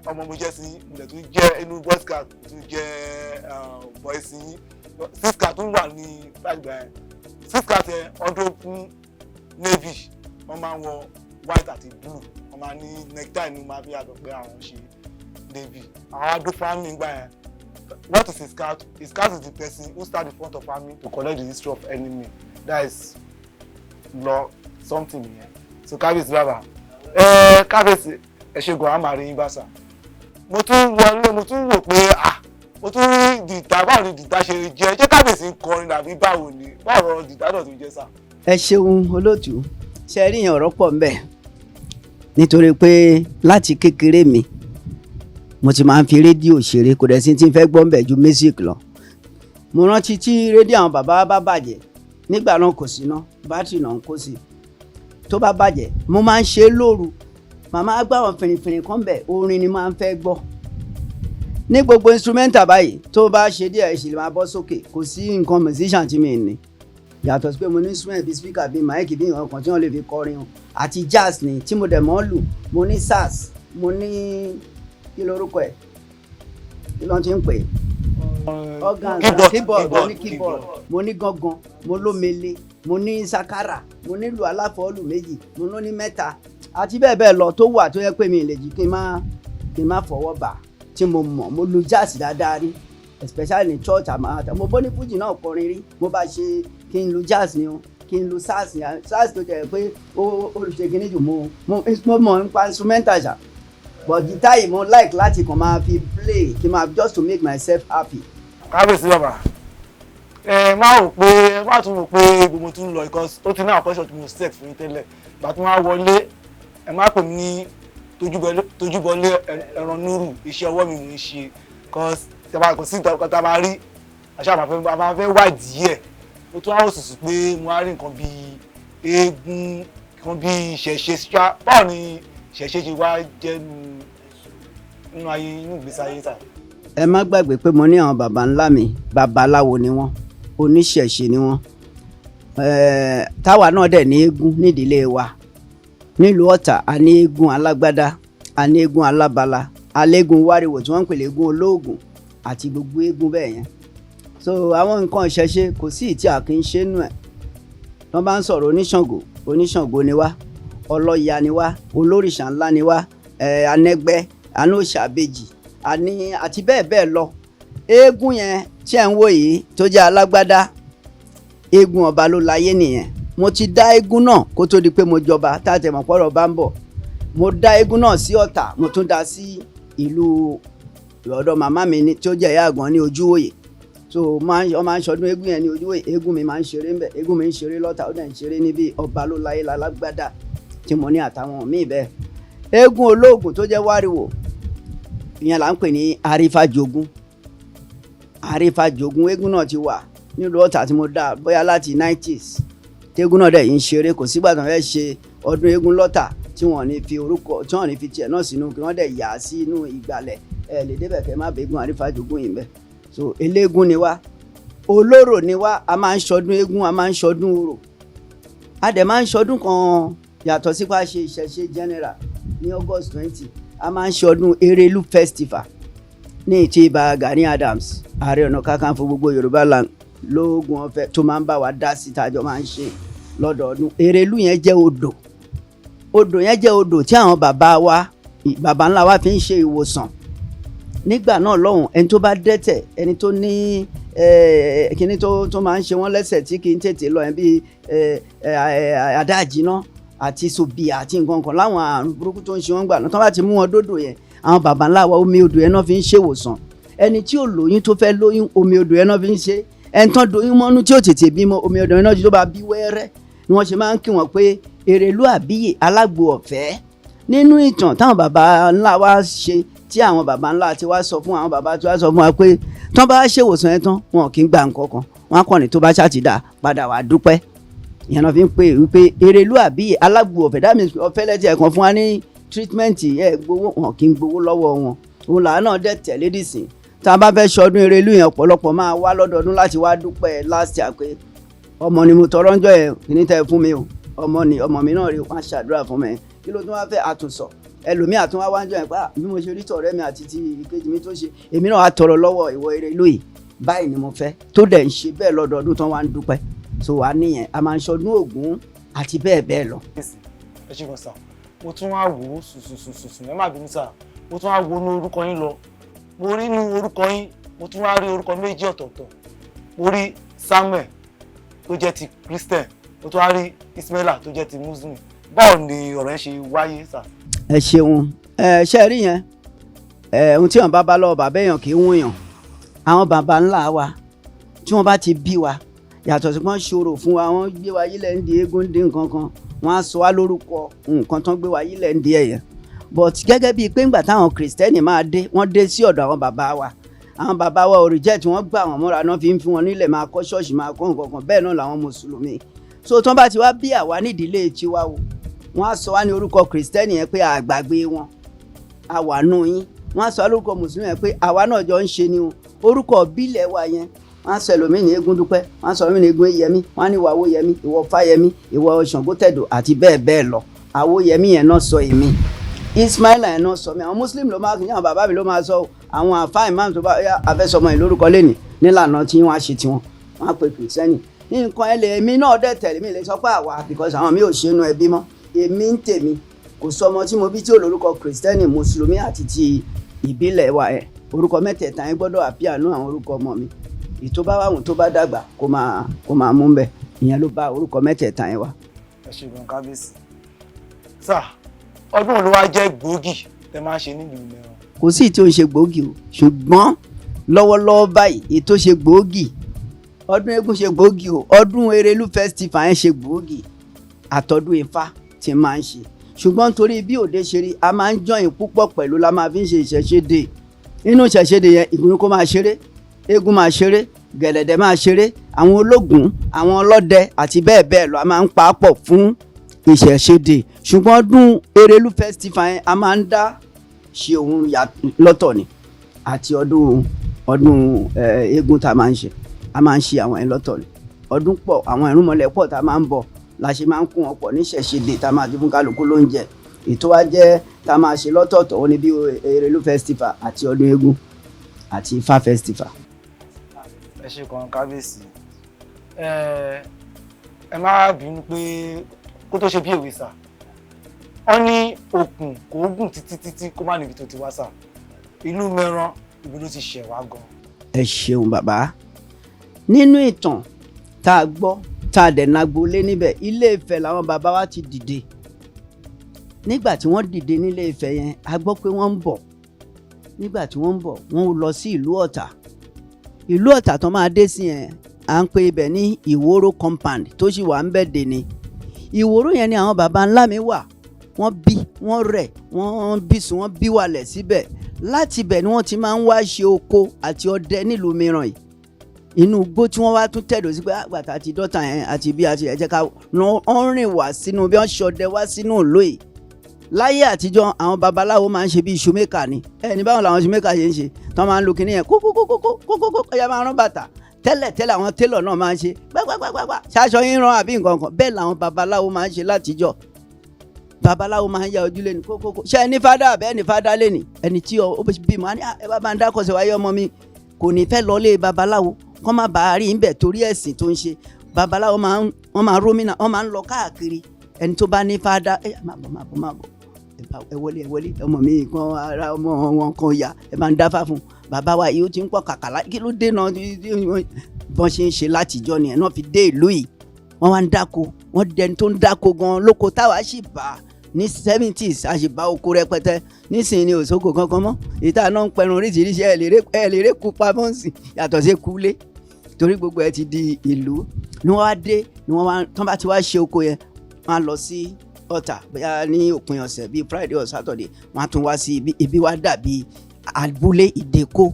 ọmọ mo jẹ́ sí, mo dẹ̀ tún jẹ́ inú boy scout, mo tún jẹ́ boy sí yín. Six scout tún wà ní gbàgbà yẹn. Six scout yẹn, ọdún fún navy, wọ́n máa ń wọ white àti blue, wọ́n máa ní necktie ní, máa fi yàtọ̀ pé àwọn ṣe navy. Àwọn adó fún army gbà yẹn. What is a scout? A scout is the person who stand in front of army to collect the history of enemy. That is law something yẹn. So kábíyèsí, bàbá ẹ, kábíyèsí, ẹ ṣe gan, àmà rí yín bá sà. Mo tún wọlé, mo tún wò pé, ah, mo tún rí guitar. Báwo ni guitar ṣe jẹ́? Ṣé kábíyèsí ń kọrin àbí báwo ni, báwo lọ̀rọ̀ guitar náà tó jẹ́ sà? Ẹ ṣeun, olóòtú. Ṣe rí yẹn, ọ̀rọ̀ pọ̀ ńbẹ̀, nítorí pé láti kékeré mi mo ti máa ń fi rédíò ṣeré. Kò dẹ̀ sí tí ń fẹ́ gbọ́ ńbẹ̀ ju music lọ. Mo rántí tí rédíò àwọn bàbá bá bàjẹ́ nígbà náà, kò sí ná, bátìrì náà ń kó sí, tó bá bàjẹ́, mo máa ń ṣe é lóru, màmá gbọ́ àwọn fìrìfìrì kan bẹ̀, orin ni máa ń fẹ́ gbọ́ ní gbogbo instrumental báyìí. Tó bá ṣe díẹ̀, ṣì lè máa bọ́ sókè. Kò sí nǹkan musician tí mi ní yàtọ̀ sí pé mo ní instrument bíi speaker, bíi mic, bíi nǹkan kan tí wọ́n lè fi kọrin o, àti jazz ni tí mo dẹ̀ mọ́ lù. Mo ní sax, mo ní, kí lorúkọ ẹ̀, kí ló ń ti ń pè é, organ? Keyboard. Keyboard. Mo ní keyboard. Keyboard, mo ní gángan, mo lómele, mo ní sakara, mo nílò aláfọ̀ọ́lù méjì, mo ló ní mẹ́ta àti bẹ́ẹ̀ bẹ́ẹ̀ lọ tó wà, tó yẹ pé mi lè jí kí n má fọwọ́ bà tí mo mọ̀. Mo lu jazz dáadáa rí, especially ní church. Àmọ́ mo bó ní fújì náà kọrin rí. Mo bá ṣe kí n lu jazz ni o, kí n lu sax ni, sax tó jẹ́ pé ó olùṣe kìíní jù. Mo mọ̀ nípa instrumental ṣá, but guitar yìí, mo like láti kàn máa fi play, kí n máa just to make myself happy. Kábíyèsí bàbá, ẹ má rò pé, ẹ má tún rò pé gbogbo tún lọ, because ó ti ní àwọn question tí mo set fún yín tẹ́lẹ̀. Ìgbà tí wọ́n á wọlé, ẹ má pè mí ní tójúbọlé ẹran núrù, iṣẹ́ ọwọ́ mi mò ń ṣe, because tí a bá kò sí nǹkan tá a máa rí àṣà, àmà máa fẹ́ wádìí ẹ̀. Mo tún á rò sùsù pé mo á rí nǹkan bíi eégún, nǹkan bíi ìṣẹ̀ṣe ṣá. Báwo ni ìṣẹ̀ṣe ṣe wá jẹ́ nínú ayé, nínú ìgbésí ayé sà? Ẹ má gbàgbé pé mo ní àwọn baba ńlá mi, babaláwo ni wọ́n, oníṣẹ̀ṣe ni wọ́n. Táwa náà dẹ̀ ní eégún nídìílé wa nílùú Ọ̀tà. A ní eégún alágbádá, a ní eégún alábala, alégún wáriwò tí wọ́n ń pè léégún olóògùn àti gbogbo eégún bẹ́ẹ̀ yẹn. So àwọn nǹkan ìṣẹ̀ṣe, kò sí ìtí a kì í ṣe nù ẹ̀. Wọ́n bá ń sọ̀rọ̀ oníṣàngó, oníṣàngó ni wá, ọlọ́ya ni wá, olórìṣà ńlá ni wá. Anẹ́gbẹ́, a ní òòṣà àbejì, a ní àti bẹ́ẹ̀ bẹ́ẹ̀ lọ. Eégún yẹn tí ẹ̀ ń wò yìí tó jẹ́ alágbádá, eégún ọba ló láyé nìyẹn. Mo ti dá eégún náà kó tó di pé mo jọba, tá a tẹ̀ mọ̀ pọ̀rọ̀ bá ń bọ̀. Mo dá eégún náà sí Ọ̀tà, mo tún dá sí ìlú ọ̀dọ̀ màmá mi tí ó jẹ́ ìyá àgbọ̀n ní Ojúwòye. So wọ́n máa ń ṣọdún eégún yẹn ní Ojúwòye. Eégún mi máa ń ṣeré ńbẹ̀, eégún mi ń ṣeré lọ́tà, ó dẹ̀ ń ṣeré níbi. Ọba ló láyé lálágbádá tí mo ní àtàwọn míì bẹ́ẹ̀. Eégún olóògùn tó jẹ́ wáriwò ìyẹn là ń pè ní arífàjogún. Arífàjogún eégún náà ti wà nílùú Ọ̀tà tí mo dá bóyá láti 90s, tégún náà dẹ̀ yìí ń ṣeré. Kò sígbà tí wọ́n fẹ́ ṣe ọdún eégún lọ́tà tí wọ́n ní fi orúkọ, tí wọ́n ní fi tiẹ̀ náà sínú, kí wọ́n dẹ̀ yà á sí inú ìgbàlẹ̀. Ẹ lè débẹ̀ kẹ́ má bẹ́gùn arífàjogún yìí bẹ́ẹ̀. So eléégún ni wá, olóró ni wá. A máa ń ṣọdún eégún, a máa ń ṣọdún orò, a dẹ̀ máa ń ṣọdún kan yàtọ̀ sípa ṣe ìṣẹ̀ṣe general ní August 20. A máa ń ṣọdún Erelu Festival ní ìtì Ìbà Gani Adams, Ààrẹ Ọ̀nà Kakanfò gbogbo Yorùbá land, lóògùn ọ̀fẹ́ tó máa ń bá wa dá sí, tàjọ máa ń ṣe lọ́dọọdún. Erelu yẹn jẹ́ odò, odò yẹn jẹ́ odò tí àwọn bàbá wa, bàbá ńlá wa fi ń ṣe ìwòsàn nígbà náà lọ́hùn. Ẹni tó bá dẹ́tẹ̀, ẹni tó ní kíní tó máa ń ṣe wọ́n lẹ́sẹ̀ tí kì í tètè lọ yẹn, bíi àdáàjìná àti sobì àti nǹkan kan láwọn àrùn burúkú tó ń ṣe wọ́n gbà náà, tó bá ti mú wọn dódò yẹn, àwọn bàbá ńlá wa, omi odò yẹn náà fi ń ṣèwòsàn. Ẹni tí ò lóyún tó fẹ́ lóyún, omi odò yẹn náà fi ń ṣe. Ẹni tán doyún mọ́nú tí ò tètè bímọ, omi odò yẹn náà tó bá bí wẹ́rẹ́ ni wọ́n ṣe máa ń kí wọn pé Èrèlú àbíyè alágbo ọ̀fẹ́. Nínú ìtàn táwọn bàbá ńlá wa ṣe, tí àwọn bàbá ńlá ti wá sọ fún àwọn bàbá tí wá sọ fún wa pé tán bá ṣèwòsàn yẹn tán, wọn kì í gba nǹkan kan, wọn á kàn ní tó bá ṣàtìdá padà wá dúpẹ́. Ìyẹn náà fi ń pè wípé Èrèlú àbíyè alágbo ọ̀fẹ́. That means ọ̀fẹ́ lẹ́tí ẹ̀kan fún wa ní treatment, ẹ̀ gbowó, wọn kì í gbowó lọ́wọ́ wọn. Òun làá náà dẹ̀ tẹ̀lé dìsìn. Tá a bá fẹ́ ṣọdún Èrèlú yẹn, ọ̀pọ̀lọpọ̀ máa wá lọ́dọọdún láti wá dúpẹ́ last year pé ọmọ ni mo tọrọ ń jọ ẹ, kìíní tẹ fún mi o, ọmọ ni ọmọ mi náà rí, wọn ṣàdúrà fún mi. Kí ló tún wá fẹ́ àtúnsọ? Ẹlòmíì àtúnwá wá ń jọ ẹ pé bí mo ṣe rí tọ̀rẹ́ mi àti ti ìkejì mi tó ṣe, èmi náà wá tọrọ lọ́wọ́ ìwọ Èrèlú yìí, báyìí ni mo fẹ́, tó dẹ̀ ń ṣe bẹ́ẹ̀ lọ́dọọdún tán wá ń dúpẹ́. So wà níyẹn, a máa ń ṣọdún Ògún àti bẹ́ẹ̀ bẹ́ẹ̀ lọ. Ẹ ṣe gan sà. Mo tún wá wò ó sùsùsùsùn, ẹ má bínú sà, mo tún wá wo inú orúkọ yín lọ. Mo rí inú orúkọ yín, mo tún wá rí orúkọ méjì ọ̀tọ̀ọ̀tọ̀. Mo rí Samuel tó jẹ́ ti Christian, mo tún wá rí Ismaila tó jẹ́ ti Muslim. Báwo ni ọ̀rọ̀ yẹn ṣe wáyé sà? Ẹ ṣeun. Ẹ ṣe rí yẹn, ẹ ohun tí wọn bá bá lọ́wọ́ bàbá èèyàn kì í wúyàn. Àwọn bàbá ńlá wa, tí wọ́n bá ti bí wa, yàtọ̀ sí wọ́n ṣòro fún wa, wọ́n gbé wa yílẹ̀ ń di eégún, ń di nǹkan kan, wọ́n á sọ wá lórúkọ nǹkan tán gbé wa yílẹ̀ ń di ẹ̀yẹ. But gẹ́gẹ́ bíi pé ńgbà táwọn Kìrìsìtẹ́nì máa dé, wọ́n dé sí ọ̀dọ̀ àwọn bàbá wa, àwọn bàbá wa ò reject, wọ́n gbà wọ́n mọ́ra náà fi ń fún wọn nílẹ̀, máa kọ́ ṣọ́ọ̀ṣì, máa kọ́ nǹkan kan. Bẹ́ẹ̀ náà làwọn mùsùlùmí. So tán bá ti wá bí àwa nídìílé tiwa o, wọ́n á sọ wá ní orúkọ Kìrìsìtẹ́nì yẹn pé àgbàgbé wọn, àwa nù yín. Wọ́n á sọ wá lórúkọ mùsùlùmí yẹn pé àwa náà jọ ń ṣe ni o. Orúkọ bílẹ̀ wa yẹn, wọ́n á sọ ẹlòmíì ní eégún dúpẹ́, wọ́n á sọ ẹlòmíì ní eégún yẹmí, wọ́n á ní ìwọ Awóyẹmí, ìwọ Fáyẹmí, ìwọ Ṣàngótẹ̀dọ̀ àti bẹ́ẹ̀ bẹ́ẹ̀ lọ. Awóyẹmí yẹn náà sọ èmi, Ismaila yẹn náà sọ mi. Àwọn Muslim ló máa àwọn bàbá mi ló máa sọ. Àwọn àfáà imam tó bá yá afẹ́sọmọ yìí lórúkọ lẹ́nìí nílànà tí wọ́n á ṣe tiwọn, wọ́n á pe Kìrìsìtẹ́nì nǹkan ẹ lè. Èmi náà dẹ̀ tẹ̀lé mi lè sọ pé àwa, because àwọn mi ò ṣe inú ẹbí mọ́. Èmi ń tèmi, kò sọmọ tí mo bí tí ò lórúkọ Kìrìsìtẹ́nì, mùsùlùmí àti ti ìbílẹ̀ wa. Ẹ̀ orúkọ mẹ́tẹ̀ẹ̀ta yẹn gbọ́dọ̀ àpíànú àwọn orúkọ ọmọ mi. Ìtó bá wà wùn tó bá dàgbà kó máa mú bẹ́ẹ̀, ìyẹn ló bá orúkọ mẹ́tẹ̀ẹ̀ta yẹn wá. Ẹ ṣe gan kábíyèsí sà. Ọdún wo ló wá jẹ́ gbòógì tẹ máa ń ṣe nílùú Mẹ́ràn? Kò sí tí ó ń ṣe gbòógì o, ṣùgbọ́n lọ́wọ́lọ́wọ́ báyìí, ètò ṣe gbòógì, ọdún eégún ṣe gbòógì o, ọdún Erelú Festival yẹn ṣe gbòógì, àtọdún Ifá tí máa ń ṣe. Ṣùgbọ́n torí bí òde ṣe rí, a máa ń jọyìn púpọ̀ pẹ̀lú la máa fi ń ṣe ìṣẹ̀ṣe. Nínú ìṣẹ̀ṣe yẹn, ìgúnnú kó máa ṣeré, eégún máa ṣeré, gẹ̀lẹ̀dẹ̀ máa ṣeré, àwọn ológun, àwọn ọlọ́dẹ àti bẹ́ẹ̀ bẹ́ẹ̀ lọ, a máa ń pa á pọ̀ fún ìṣẹ̀ṣe. Ṣùgbọ́n ọdún Erelú Festival yẹn, a máa ń dá ṣe òun lọ́tọ̀ ni, àti ọdún eégún tá a máa ń ṣe, a máa ń ṣe àwọn yẹn lọ́tọ̀ ni. Ọdún pọ̀, àwọn ìrúnmọlẹ̀ pọ̀ tá a máa ń bọ̀ la ṣe máa ń kún wọn pọ̀ ní ìṣẹ̀ṣe, tá a máa ti fún kálukú lóúnjẹ. Ètò wa jẹ́ tá a máa ṣe lọ́tọ̀ọ̀tọ̀, ó ní bí Erelú Festival àti ọdún eégún àti Ifá Festival. Ẹ ṣe kan kábíyèsí. Ẹ má bínú pé kó tó ṣe bí èwe sà. Wọ́n ní okùn kò gùn títí títí kó má níbi tó ti wá sà. Ìlú Mẹ́ran, ibi ló ti ṣẹ̀ wá gan? Ẹ ṣeun, bàbá. Nínú ìtàn tá a gbọ́, tá a dẹ̀ nagbolé níbẹ̀, Ilé Ifẹ̀ làwọn bàbá wa ti dìde. Nígbà tí wọ́n dìde nílé Ifẹ̀ yẹn, a gbọ́ pé wọ́n ń bọ̀. Nígbà tí wọ́n ń bọ̀, wọ́n lọ sí ìlú Ọ̀tà. Ìlú Ọ̀tà tó máa dé sí yẹn, à ń pè ibẹ̀ ní Ìwóró Compound, tó sì wà ń bẹ̀ dè ní Ìwóró yẹn ni àwọn baba ńlá mi wà. Wọ́n bí wọ́n rẹ̀, wọ́n bí sùn, wọ́n bí wàlẹ̀ síbẹ̀. Láti ibẹ̀ ni wọ́n ti máa ń wá ṣe oko àti ọdẹ nílùú mìíràn yìí. Inú igbó tí wọ́n wá tún tẹ̀dọ̀ sí pé àgbàtà àti dọ́tà yẹn àti bí àti ẹ̀jẹ̀ ká wọ́n rìn wá sínú bí wọ́n ṣọdẹ wá sínú ìlú yìí. Láyé àtijọ́, àwọn babaláwo máa ń ṣe bí shoemaker ni. Ẹ ní báwọn làwọn shoemaker ṣe ń ṣe, tí wọ́n máa ń lo kinní yẹn kókókókókókókó, ọ̀yà máa rán bàtà. Tẹ́lẹ̀ tẹ́lẹ̀, àwọn tailor náà máa ń ṣe gbágbágbágbá, ṣaṣọ yín rán àbí nǹkan kan. Bẹ́ẹ̀ làwọn babaláwo máa ń ṣe látijọ́. Babaláwo máa ń ya ojúlé ní kókókó. Ṣé ẹni fádà bẹ́ẹ̀ ni fádà lé ní ẹni tí ó bímọ á ní ẹ bá máa ń dákọ̀ọ́sẹ̀ wáyé ọmọ mi, kò ní fẹ́ lọ lé babaláwo kọ́ má bàa rí níbẹ̀ torí ẹ̀sìn tó ń ṣe. Babaláwo máa ń, wọ́n máa rómìnà, wọ́n máa ń lọ káàkiri. Ẹni tó bá ní fádà, ẹ má bọ̀, má bọ̀, má bọ̀, ẹ wọlé, ẹ wọlé, ọmọ mi kan, ara ọmọ wọn kan ya, ẹ máa ń dáfá fún bàbá wa yìí, ó ti ń pọ̀ kàkàlà, kí ló dé náà? Bọ́n ṣe ń ṣe látijọ́ nìyẹn náà fi dé ìlú yìí. Wọ́n wá ń dáko, wọ́n dẹni tó ń dáko gan lóko táwa sì bá ní 70s, a sì bá oko rẹpẹtẹ. Nísìnyí ni òṣogbo kankan mọ́. Ìta náà ń pẹrun oríṣiríṣi, ẹ lè ré kú pamọ́ sí yàtọ̀ sí kulé, torí gbogbo ẹ ti di ìlú. Ni wọ́n wá dé, ni wọ́n wá tán bá ti wá ṣe oko yẹn, wọ́n á lọ sí Ọ̀tà, bóyá ní òpin ọ̀sẹ̀ bíi Friday or Saturday, wọ́n á tún wá sí ibi. Ibi wá dàbí abúlé ìdẹ́kọ̀,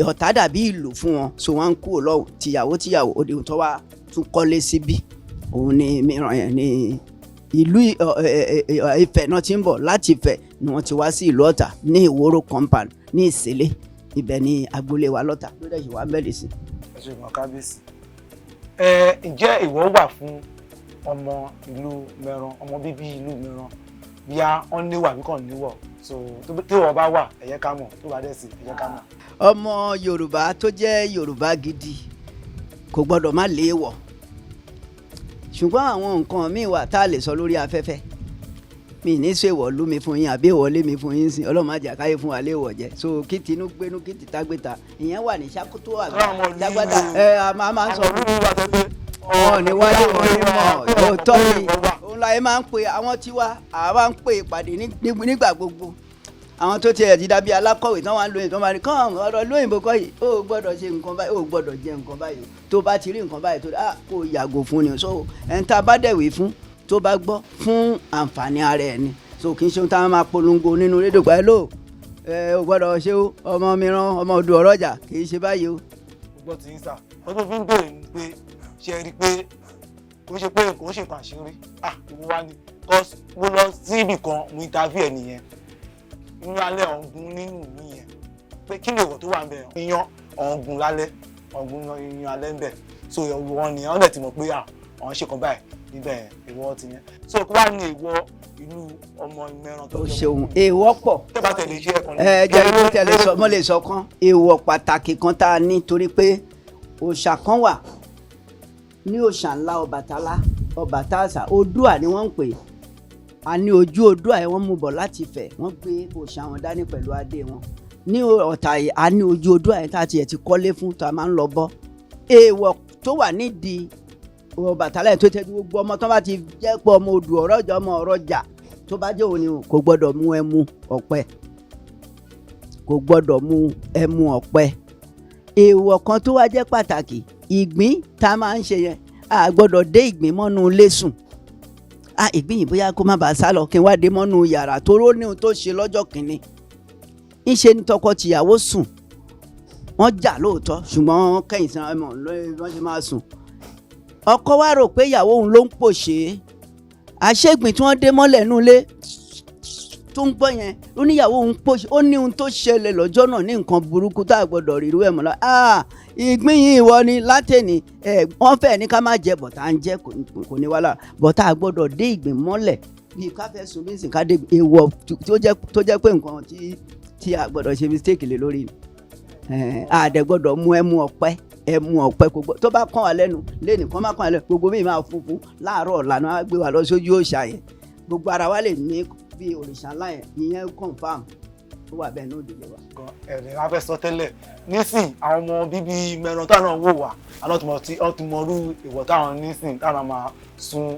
Ọ̀tà dàbí ìlú fún wọn. So wọ́n ń kúrò lọ́wọ́ tìyàwó tìyàwó, òde tó wá tún kọ́lé síbí. Òun ni mìíràn yẹn ní ìlú Ifẹ̀ náà ti ń bọ̀. Láti Ifẹ̀ ni wọ́n ti wá sí ìlú Ọ̀tà ní Ìwóró Compound ní Ìsílẹ̀. Ibẹ̀ ni agboolé wa lọ́tà ló dẹ̀ ṣe wá mẹ́lẹ̀ sí. Ẹ ṣe ìmọ̀, kábíyèsí. Ẹ ǹjẹ́ ìwọ wà fún ọmọ ìlú Mẹ́ran, ọmọ bíbí ìlú Mẹ́ran, bíyá wọ́n níwà àbí kàn níwọ̀? So tí ìwọ bá wà, ẹ jẹ́ ká mọ̀. Tó bá dẹ̀ sí, ẹ jẹ́ ká mọ̀. Ọmọ Yorùbá tó jẹ́ Yorùbá gidi kò gbọ́dọ̀ má léèwọ̀, ṣùgbọ́n àwọn nǹkan míì wà tá a lè sọ lórí afẹ́fẹ́. Mi ní sọ èèwọ̀ lú mi fún yín àbí èèwọ̀ lé mi fún yín sí. Ọlọ́run má jẹ́ káyé fún wa léèwọ̀ jẹ́. So kí tinú gbénú, kí tìta gbéta, ìyẹn wà ní ṣàkóso àgbà jágbádá. Ẹ a máa ń sọ wọn ní wálé, wọn ní mọ̀ òótọ́ ni. Òun láyé máa ń pe àwọn tiwa, àwa ń pe ìpàdé nígbà gbogbo. Àwọn tó tiẹ̀ ti dàbí alákọ̀wé tán wà ń lo ìtàn máa ní kàn ọ̀rọ̀ lóyìnbó kọ́ yìí, ó gbọ́dọ̀ ṣe nǹkan báyìí, ó gbọ́dọ̀ jẹ nǹkan báyìí, tó bá ti rí nǹkan báyìí tó ah kó yàgò fún ni. So ẹni tá a bá dẹ̀ wí fún, tó bá gbọ́, fún àǹfààní ara ẹ̀ ni. So kì í ṣe ohun tá a máa polongo nínú rédíò pẹ̀lú ẹ ò gbọ́dọ̀ ṣe o. Ọmọ mìíràn, ọmọ odò ọ̀rọ̀jà kì í ṣe báyìí o. Gbọ́ ti ń sà wọ́n tó fi ń béèrè ni pé ṣe rí i pé kò ń ṣe pé kò ń ṣe nǹkan àṣírí. Ah, ìwọ wa ni, cause mo lọ sí ibì kan, mo interview ẹ nìyẹn nínú alẹ́ ọ̀gùn nínú ìlú yẹn, pé kí ni ìwọ̀ tó wà ń bẹ̀, iyán ọ̀gùn lálẹ́, ọ̀gùn iyán alẹ́ ń bẹ̀. So ìwọ ni wọ́n dẹ̀ ti mọ̀ pé à àwọn ṣe kan báyìí níbẹ̀ yẹn, ìwọ ti yẹn. So kí wàá ní ìwọ ìlú ọmọ Mẹ́ran tó O jẹ́ ṣeun, èèwọ̀ pọ̀. Tẹ́ bá tẹ̀lé iṣẹ́ ẹ̀kan. Ẹ jẹ́ kí tẹ̀lé sọ, mo lè sọ kan èèwọ̀ pàtàkì kan tá a ní, torí pé òòṣà kan wà ní òòṣà ńlá Ọbàtálá, Ọbàtásà, Oòduà ni wọ́n ń pè. A ní ojú Oòduà yẹn, wọ́n mú bọ̀ láti Ifẹ̀, wọ́n gbé òòṣà wọn dání pẹ̀lú adé wọn ní Ọ̀tà yìí. A ní ojú Oòduà yẹn tá a tiẹ̀ ti kọ́lé fún, tá a máa ń lọ bọ́. Èèwọ̀ tó wà nídìí Ọbàtálá yẹn tó tẹ́ gbogbo ọmọ tó bá ti jẹ́ pé ọmọ odò ọ̀rọ̀jà, ọmọ ọ̀rọ̀jà tó bá jẹ́ òun ni, kò gbọ́dọ̀ mú ẹmu ọ̀pẹ, kò gbọ́dọ̀ mú ẹmu ọ̀pẹ. Èèwọ̀ kan tó wá jẹ́ pàtàkì, ìgbín tá a máa ń ṣe yẹn, a gbọ́dọ̀ dé ìgbín mọ́nú ilé sùn. A ìgbín yìí, bóyá kó má bàa sá lọ, kí n wá dé mọ́nú yàrá, toró ní ohun tó ṣe lọ́jọ́ kìíní. Ńṣe ni tọkọ-tìyàwó sùn, wọ́n jà lóòótọ́, ṣùgbọ́n kẹ́yìn sí ọmọ wọ́n ṣe máa sùn. Ọkọ wa rò pé ìyàwó òun ló ń pòṣé. Àṣègbìn tí wọ́n dé mọ́lẹ̀ nulẹ̀ tó ń gbọ́ yẹn, ó níyàwó òun pòṣé. Ó ní ohun tó ṣẹlẹ̀ lọ́jọ́ náà ní nǹkan burúkú tá a gbọ́dọ̀ rírú ẹ̀ mọ́ lọ. Ìgbín yìí, ìwọ ni látẹ̀ni ẹ̀ wọ́n fẹ́ ní ká má jẹ bọ̀tà ń jẹ, kò ní wàhálà bọ̀tà, a gbọ́dọ̀ dé ìgbín mọ́lẹ̀ bí ká fẹ́ sùn bí sìn ká dé. Èèwọ̀ tó jẹ́ pé nǹkan tí a gbọ́dọ̀ ṣe mistake lé lórí ni. A dẹ̀ gbọ́dọ̀ mú ẹmu ọ̀pẹ. Ẹmu ọ̀pẹ kò gbọ́ tó bá kàn wá lẹ́nu lẹ́nì kan má kàn wá lẹ́nu, gbogbo mi máa funfun láàárọ̀ ọ̀la ni wọ́n á gbé wa lọ sójú òòṣà yẹn. Gbogbo ara wa lè ní bí òrìṣà ńlá yẹn. Ìyẹn confam, ó wà bẹ́ẹ̀ ní òdìlé wa. Gan ẹ̀rẹ̀ la fẹ́ sọ tẹ́lẹ̀ nísìn, àwọn ọmọ bíbí Mẹ́ran táwọn náà wò wá, àwọn ti mọ̀ tí wọ́n ti mọ irú ìwọ̀ táwọn nísìn táwọn máa sun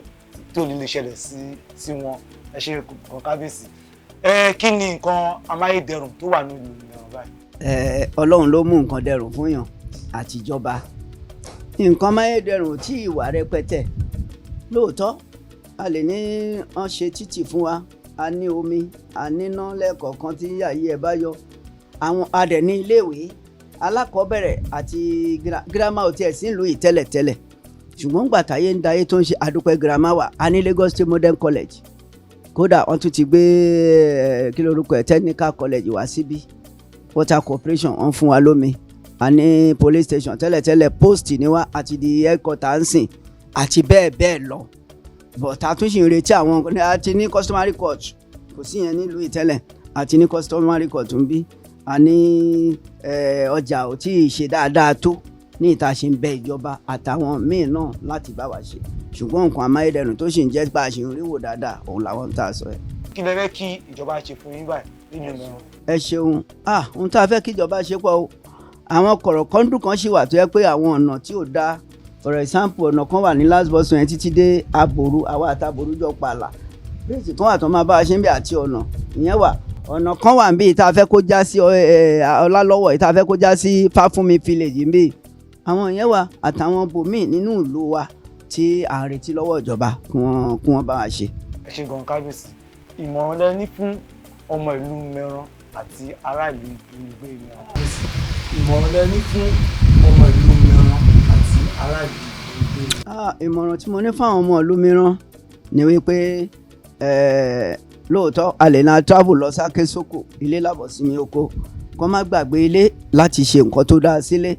tí ò ní lè ṣẹlẹ̀ sí wọn. Ẹ ṣe kan, kábíyèsí. Ẹ kí ni nǹkan amáyédẹrùn tó wà ní ìlú Mẹ́ran báyìí? Ẹ, Ọlọ́run ló mú nǹkan dẹrùn fún yàn àtijọba. Nǹkan amáyédẹrùn tí ìwà rẹpẹtẹ lóòótọ́, a lè ní wọ́n ṣe títì fún wa, a ní omi, a níná lẹ́ẹ̀kọ̀ọ̀kan tí àyè ẹ̀ bá yọ. Àwọn a dẹ̀ ní iléèwé alákọ̀ọ́bẹ̀rẹ̀ àti girama ò tiẹ̀ sí ìlú yìí tẹ́lẹ̀tẹ́lẹ̀, ṣùgbọ́n gbà táyé ń dayé tó ń ṣe, àdúpẹ́, girama wà. A ní Lagos State Modern College. Kódà wọ́n tún ti gbé kí lórúkọ ẹ̀, technical college wá síbí. Water Corporation, wọ́n fún wa lómi. A ní police station. Tẹ́lẹ̀tẹ́lẹ̀ post ni wá, àti di headquarter ń sìn, àti bẹ́ẹ̀ bẹ́ẹ̀ lọ. But a tún sì ń retí àwọn. A ti ní customary court, kò sí yẹn nílùú ìtẹ́lẹ̀, àti ní customary court ń bí. A ní ọjà ò tí ì ṣe dáadáa tó ní ìta, ṣe ń bẹ ìjọba àtàwọn míì náà láti bá wa ṣe, ṣùgbọ́n nǹkan amáyédẹrùn tó sì ń jẹ́ bá a ṣe ń ríwò dáadáa, òun làwọn ń tà sọ ẹ̀. Kí lẹ fẹ́ kí ìjọba ṣe fún yín báyìí nílùú Mẹ́ran? Ẹ ṣeun. Ah, ohun tá a fẹ́ kíjọba ṣe pọ̀ o. Àwọn kọ̀rọ̀kọ́ndù kan ṣì wà tó yẹ pé àwọn ọ̀nà tí ò dáa. For example, ọ̀nà kan wà ní last bus yẹn títí dé Aboru, àwa àtàbòrú jọ pààlà. Bíríìjì kan wà tó máa bá a ṣe ń bẹ, àti ọ̀nà ìyẹn wà. Ọ̀nà kan wà níbi tá a fẹ́ kó já sí Ọlálọ́wọ̀, tá a fẹ́ kó já sí Fáfúnmi village níbí. Àwọn ìyẹn wà, àtàwọn bòmíì nínú ìlú wa tí à ń retí lọ́wọ́ ìjọba kí wọ́n bá wa ṣe. Ẹ ṣe gan, kábíyèsí. Ìmọ̀ràn lẹ ní fún ọmọ ìlú Mẹ́ran àti ará ìlú olùgbé Mẹ́ran? Ìmọ̀ràn lẹ ní fún ọmọ ìlú Mẹ́ran àti ará ìlú olùgbé Mẹ́ran? Ah, ìmọ̀ràn tí mo ní fáwọn ọmọ ìlú mìíràn ni wípé lóòótọ́ a lè na travel lọ sáké sóko, ilé làbọ̀ sí mi oko, kó má gbàgbé ilé láti ṣe nǹkan tó dáa sílé.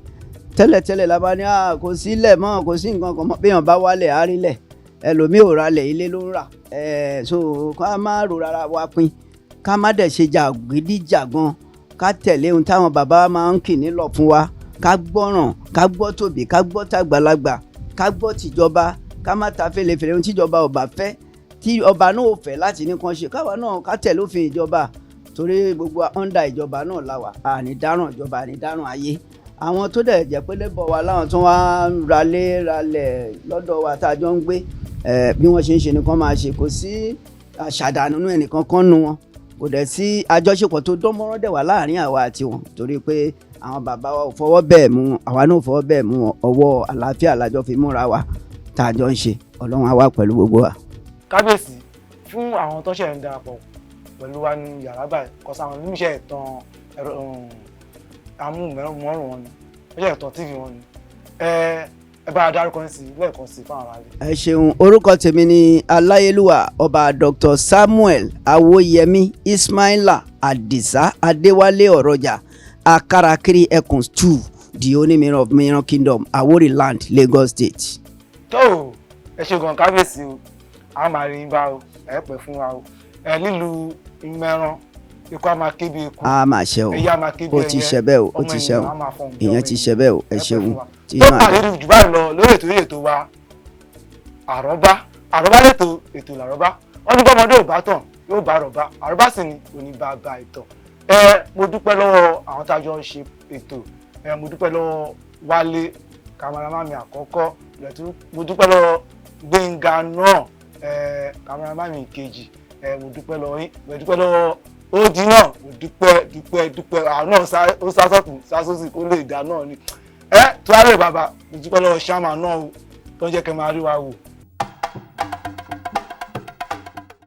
Tẹ́lẹ̀tẹ́lẹ̀ la bá ní kò sílẹ̀ mọ́, kò sí nǹkan kan mọ́. Béèyàn bá wálẹ̀ àárílẹ̀, ẹlòmíì ò ralẹ̀, ilé ló ń rà. So ká má ro rárá wa pin, ká má dẹ̀ ṣe jàgídíjàgan, ká tẹ̀lé ohun táwọn bàbá wa máa ń kì nílọ̀ fún wa, ká gbọ́ràn, ká gbọ́ tòbí, ká gbọ́ tàgbàlagbà, ká gbọ́ tìjọba, ká má ta fèlèfèlè. Ohun tíjọba ò bá fẹ́, tí ọba náà ò fẹ́ láti ní kan ṣe, káwa náà ká tẹ̀lé òfin ìjọba, torí gbogbo under ìjọba náà la wà. Àní dáràn ìjọba, àní dáràn ayé. Àwọn tó dẹ̀ jẹ́ pé lébọ̀ wa láwọn tó wá ń ralé ralẹ̀ lọ́dọ̀ wa tá a jọ ń gbé, bí wọ́n ṣe ń ṣe ni kán máa ṣe. Kò sí àṣàdànù nínú ẹnìkan kan nu wọn, kò dẹ̀ sí. Àjọṣepọ̀ tó dán mọ́rán dẹ̀ wà láàrin àwa àti wọn, torí pé àwọn bàbá wa ò fọwọ́ bẹ́ẹ̀ mú wọn, àwa náà ò fọwọ́ bẹ́ẹ̀ mú wọn. Ọwọ́ àlàáfíà lájọ fi múra wa tá a jọ ń ṣe. Ọlọ́run á wà pẹ̀lú gbogbo wa. Kábíyèsí, fún àwọn tó ṣẹ̀ ń darapọ̀ pẹ̀lú wa ní yàrá báyìí, kọ́sá àwọn oníṣẹ́ ìtàn ẹ̀rọ amóhùnmáwòrán wọn ni wọ́n ṣẹ̀ ìtàn TV wọn ni, ẹ bá a dárúkọ sí lẹ́ẹ̀kan sí fáwọn aráàlú. Ẹ ṣeun. Orúkọ tèmi ni aláyélúwà Ọba Dr Samuel Awóyẹmí Ismaila Adisa Adéwálé Ọ̀rọ̀jà, Akarakiri Ẹkùn 2, the Onímìíràn of Mìíràn Kingdom, Awori Land, Lagos State. Tó o, ẹ ṣe gan, kábíyèsí o. A máa rí yín bá o, ẹ pẹ́ fún wa o. Ẹ nílùú Ìmẹ̀ràn, ikú á máa ké bí ikú, A máa ṣe o. Ẹyẹ á máa ké bí Ó ti ẹyẹ, ṣe bẹ́ẹ̀ o, ó ọmọ ti ṣe o. ènìyàn á máa fọhùn bí Ìyẹn ọmọ ti ènìyàn. ṣe bẹ́ẹ̀ o. Ẹ Ẹ pẹ́ ṣeun. fún wa. Tí Tó náà pàdé jù báyìí lọ lórí ètò yìí, ètò wa Àrọ́bá. Àrọ́bá lètò, ètò làrọ́bá. Wọ́n ní bọ́mọdé ò bá tàn yóò bá àrọ́bá, àrọ́bá sì ni òní bàbá ìtàn. Ẹ mo dúpẹ́ lọ́wọ́ àwọn tá a jọ ń ṣe ètò. Ẹ mo dúpẹ́ lọ́wọ́ Wálé, cameraman mi àkọ́kọ́ lẹ́tú. Mo dúpẹ́ lọ́wọ́ Gbénga náà, ẹ cameraman mi kejì. Ẹ mo dúpẹ́ lọ́wọ́ yín. Mo dúpẹ́ lọ́wọ́ odi náà. Mo dúpẹ́, dúpẹ́, dúpẹ́. Àwọn náà ó sá sọ́tún, sá sósì, kó lè dá náà ni. Ẹ tó wá lè bàbá. Mo dúpẹ́ lọ́wọ́ ṣáàmà náà o, tó ń jẹ́ kẹ́ máa rí wa wò.